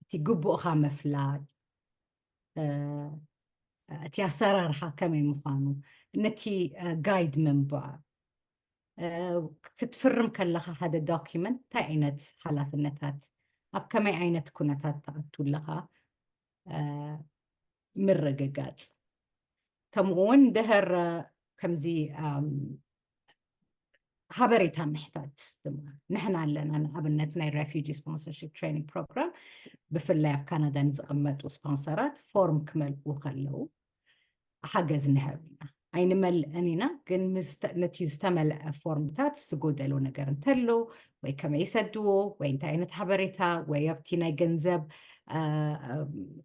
እቲ ግቡእኻ ምፍላጥ፣ እ፣ እቲ ኣሰራርሓ ከመይ ምዃኑ፣ ነቲ፣ እ፣ ጋይድ ምንባር፣ እ፣ ክትፍርም ከለኻ ሓደ ዶኪመንት እንታይ ዓይነት ሓላፍነታት፣ ኣብ ከመይ ዓይነት ኩነታት ትኣቱ ኣለኻ፣ እ፣ ምርግጋጽ። ከምኡ እውን ድሕር ከምዚ፣ ኣም፣ ሓበሬታ ምሕታት ድማ ንሕና ኣለና። ንኣብነት ናይ ሬፊጂ ስፖንሰርሺፕ ትሬኒንግ ፕሮግራም ብፍላይ ኣብ ካናዳ ንዝቕመጡ ስፖንሰራት ፎርም ክመልኡ ከለዉ ሓገዝ ንህብ ኢና። ኣይንመልእን ኢና፣ ግን ምስ ተ-፣ ነቲ ዝተመልአ ፎርምታት ዝጎደሎ ነገር እንተሎ ወይ ከመይ ይሰድዎ ወይ እንታይ ዓይነት ሓበሬታ ወይ ኣብቲ ናይ ገንዘብ፣ አ፣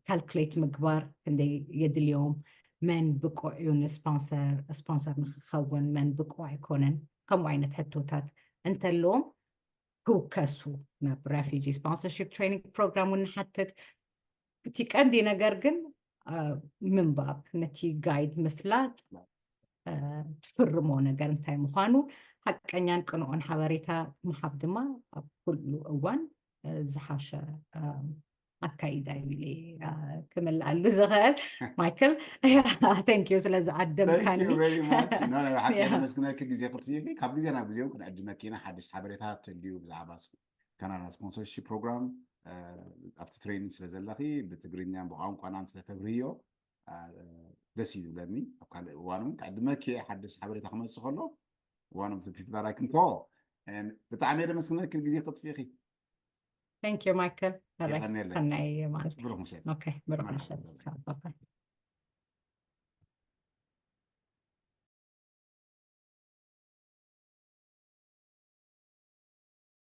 ካልኩሌት ምግባር ክንደይ የድልዮም፣ መን ብቁዕ እዩ ንስፖንሰር፣ ስፖንሰር ንክኸውን፣ መን ብቁዕ ኣይኮነን፣ ከምኡ ዓይነት ሕቶታት እንተለዎም ክውከሱ ናብ ሬፊጂ ስፖንሰርሺፕ ትሬኒንግ ፕሮግራም እውን ንሓትት። እቲ ቀንዲ ነገር ግን፣ አ፣ ምንባብ፣ ነቲ ጋይድ ምፍላጥ፣ አ፣ ትፍርሞ ነገር እንታይ ምዃኑ፣ ሓቀኛን ቅኑዕን ሓበሬታ ምሃብ ድማ ኣብ ኩሉ እዋን፣ አ፣ ዝሓሸ፣ አ፣ ኣካይዳ እዩ ኢለ፣ አ፣ ክምልኣሉ ዝኽእል። ማይክል፣ thank you ስለ Thank you ዝዓደምካኒ። very much። No፣ ናይ ብሓቂ Yeah. የመስግነኪ ግዜ ክትህቢ። ካብ ግዜ ናብ ግዜ እውን ክንዕድመኪ ኢና። ሓድሽ ሓበሬታ ተልዩ ብዛዕባ ስ-፣ ካናዳ ስፖንሰርሺፕ ፕሮግራም፣ እ፣ ኣብቲ ትሬኒንግ ስለ ዘለኺ ብትግርኛን ብቋንቋናን ስለ ተብርህዮ፣ ደስ እዩ ዝብለኒ። ኣብ ካልእ እዋን እውን ክዕድመኪ እየ፣ ሓደሽ ሓበሬታ ክመፅእ ከሎ one of the people that I can call። ብጣዕሚ እየ ደመስግነኪ ግዜ ክጥፍኢኺ። Thank you Michael። ሰናይ ማለት ብሩክ ምሸት። ብሩክ ምሸት።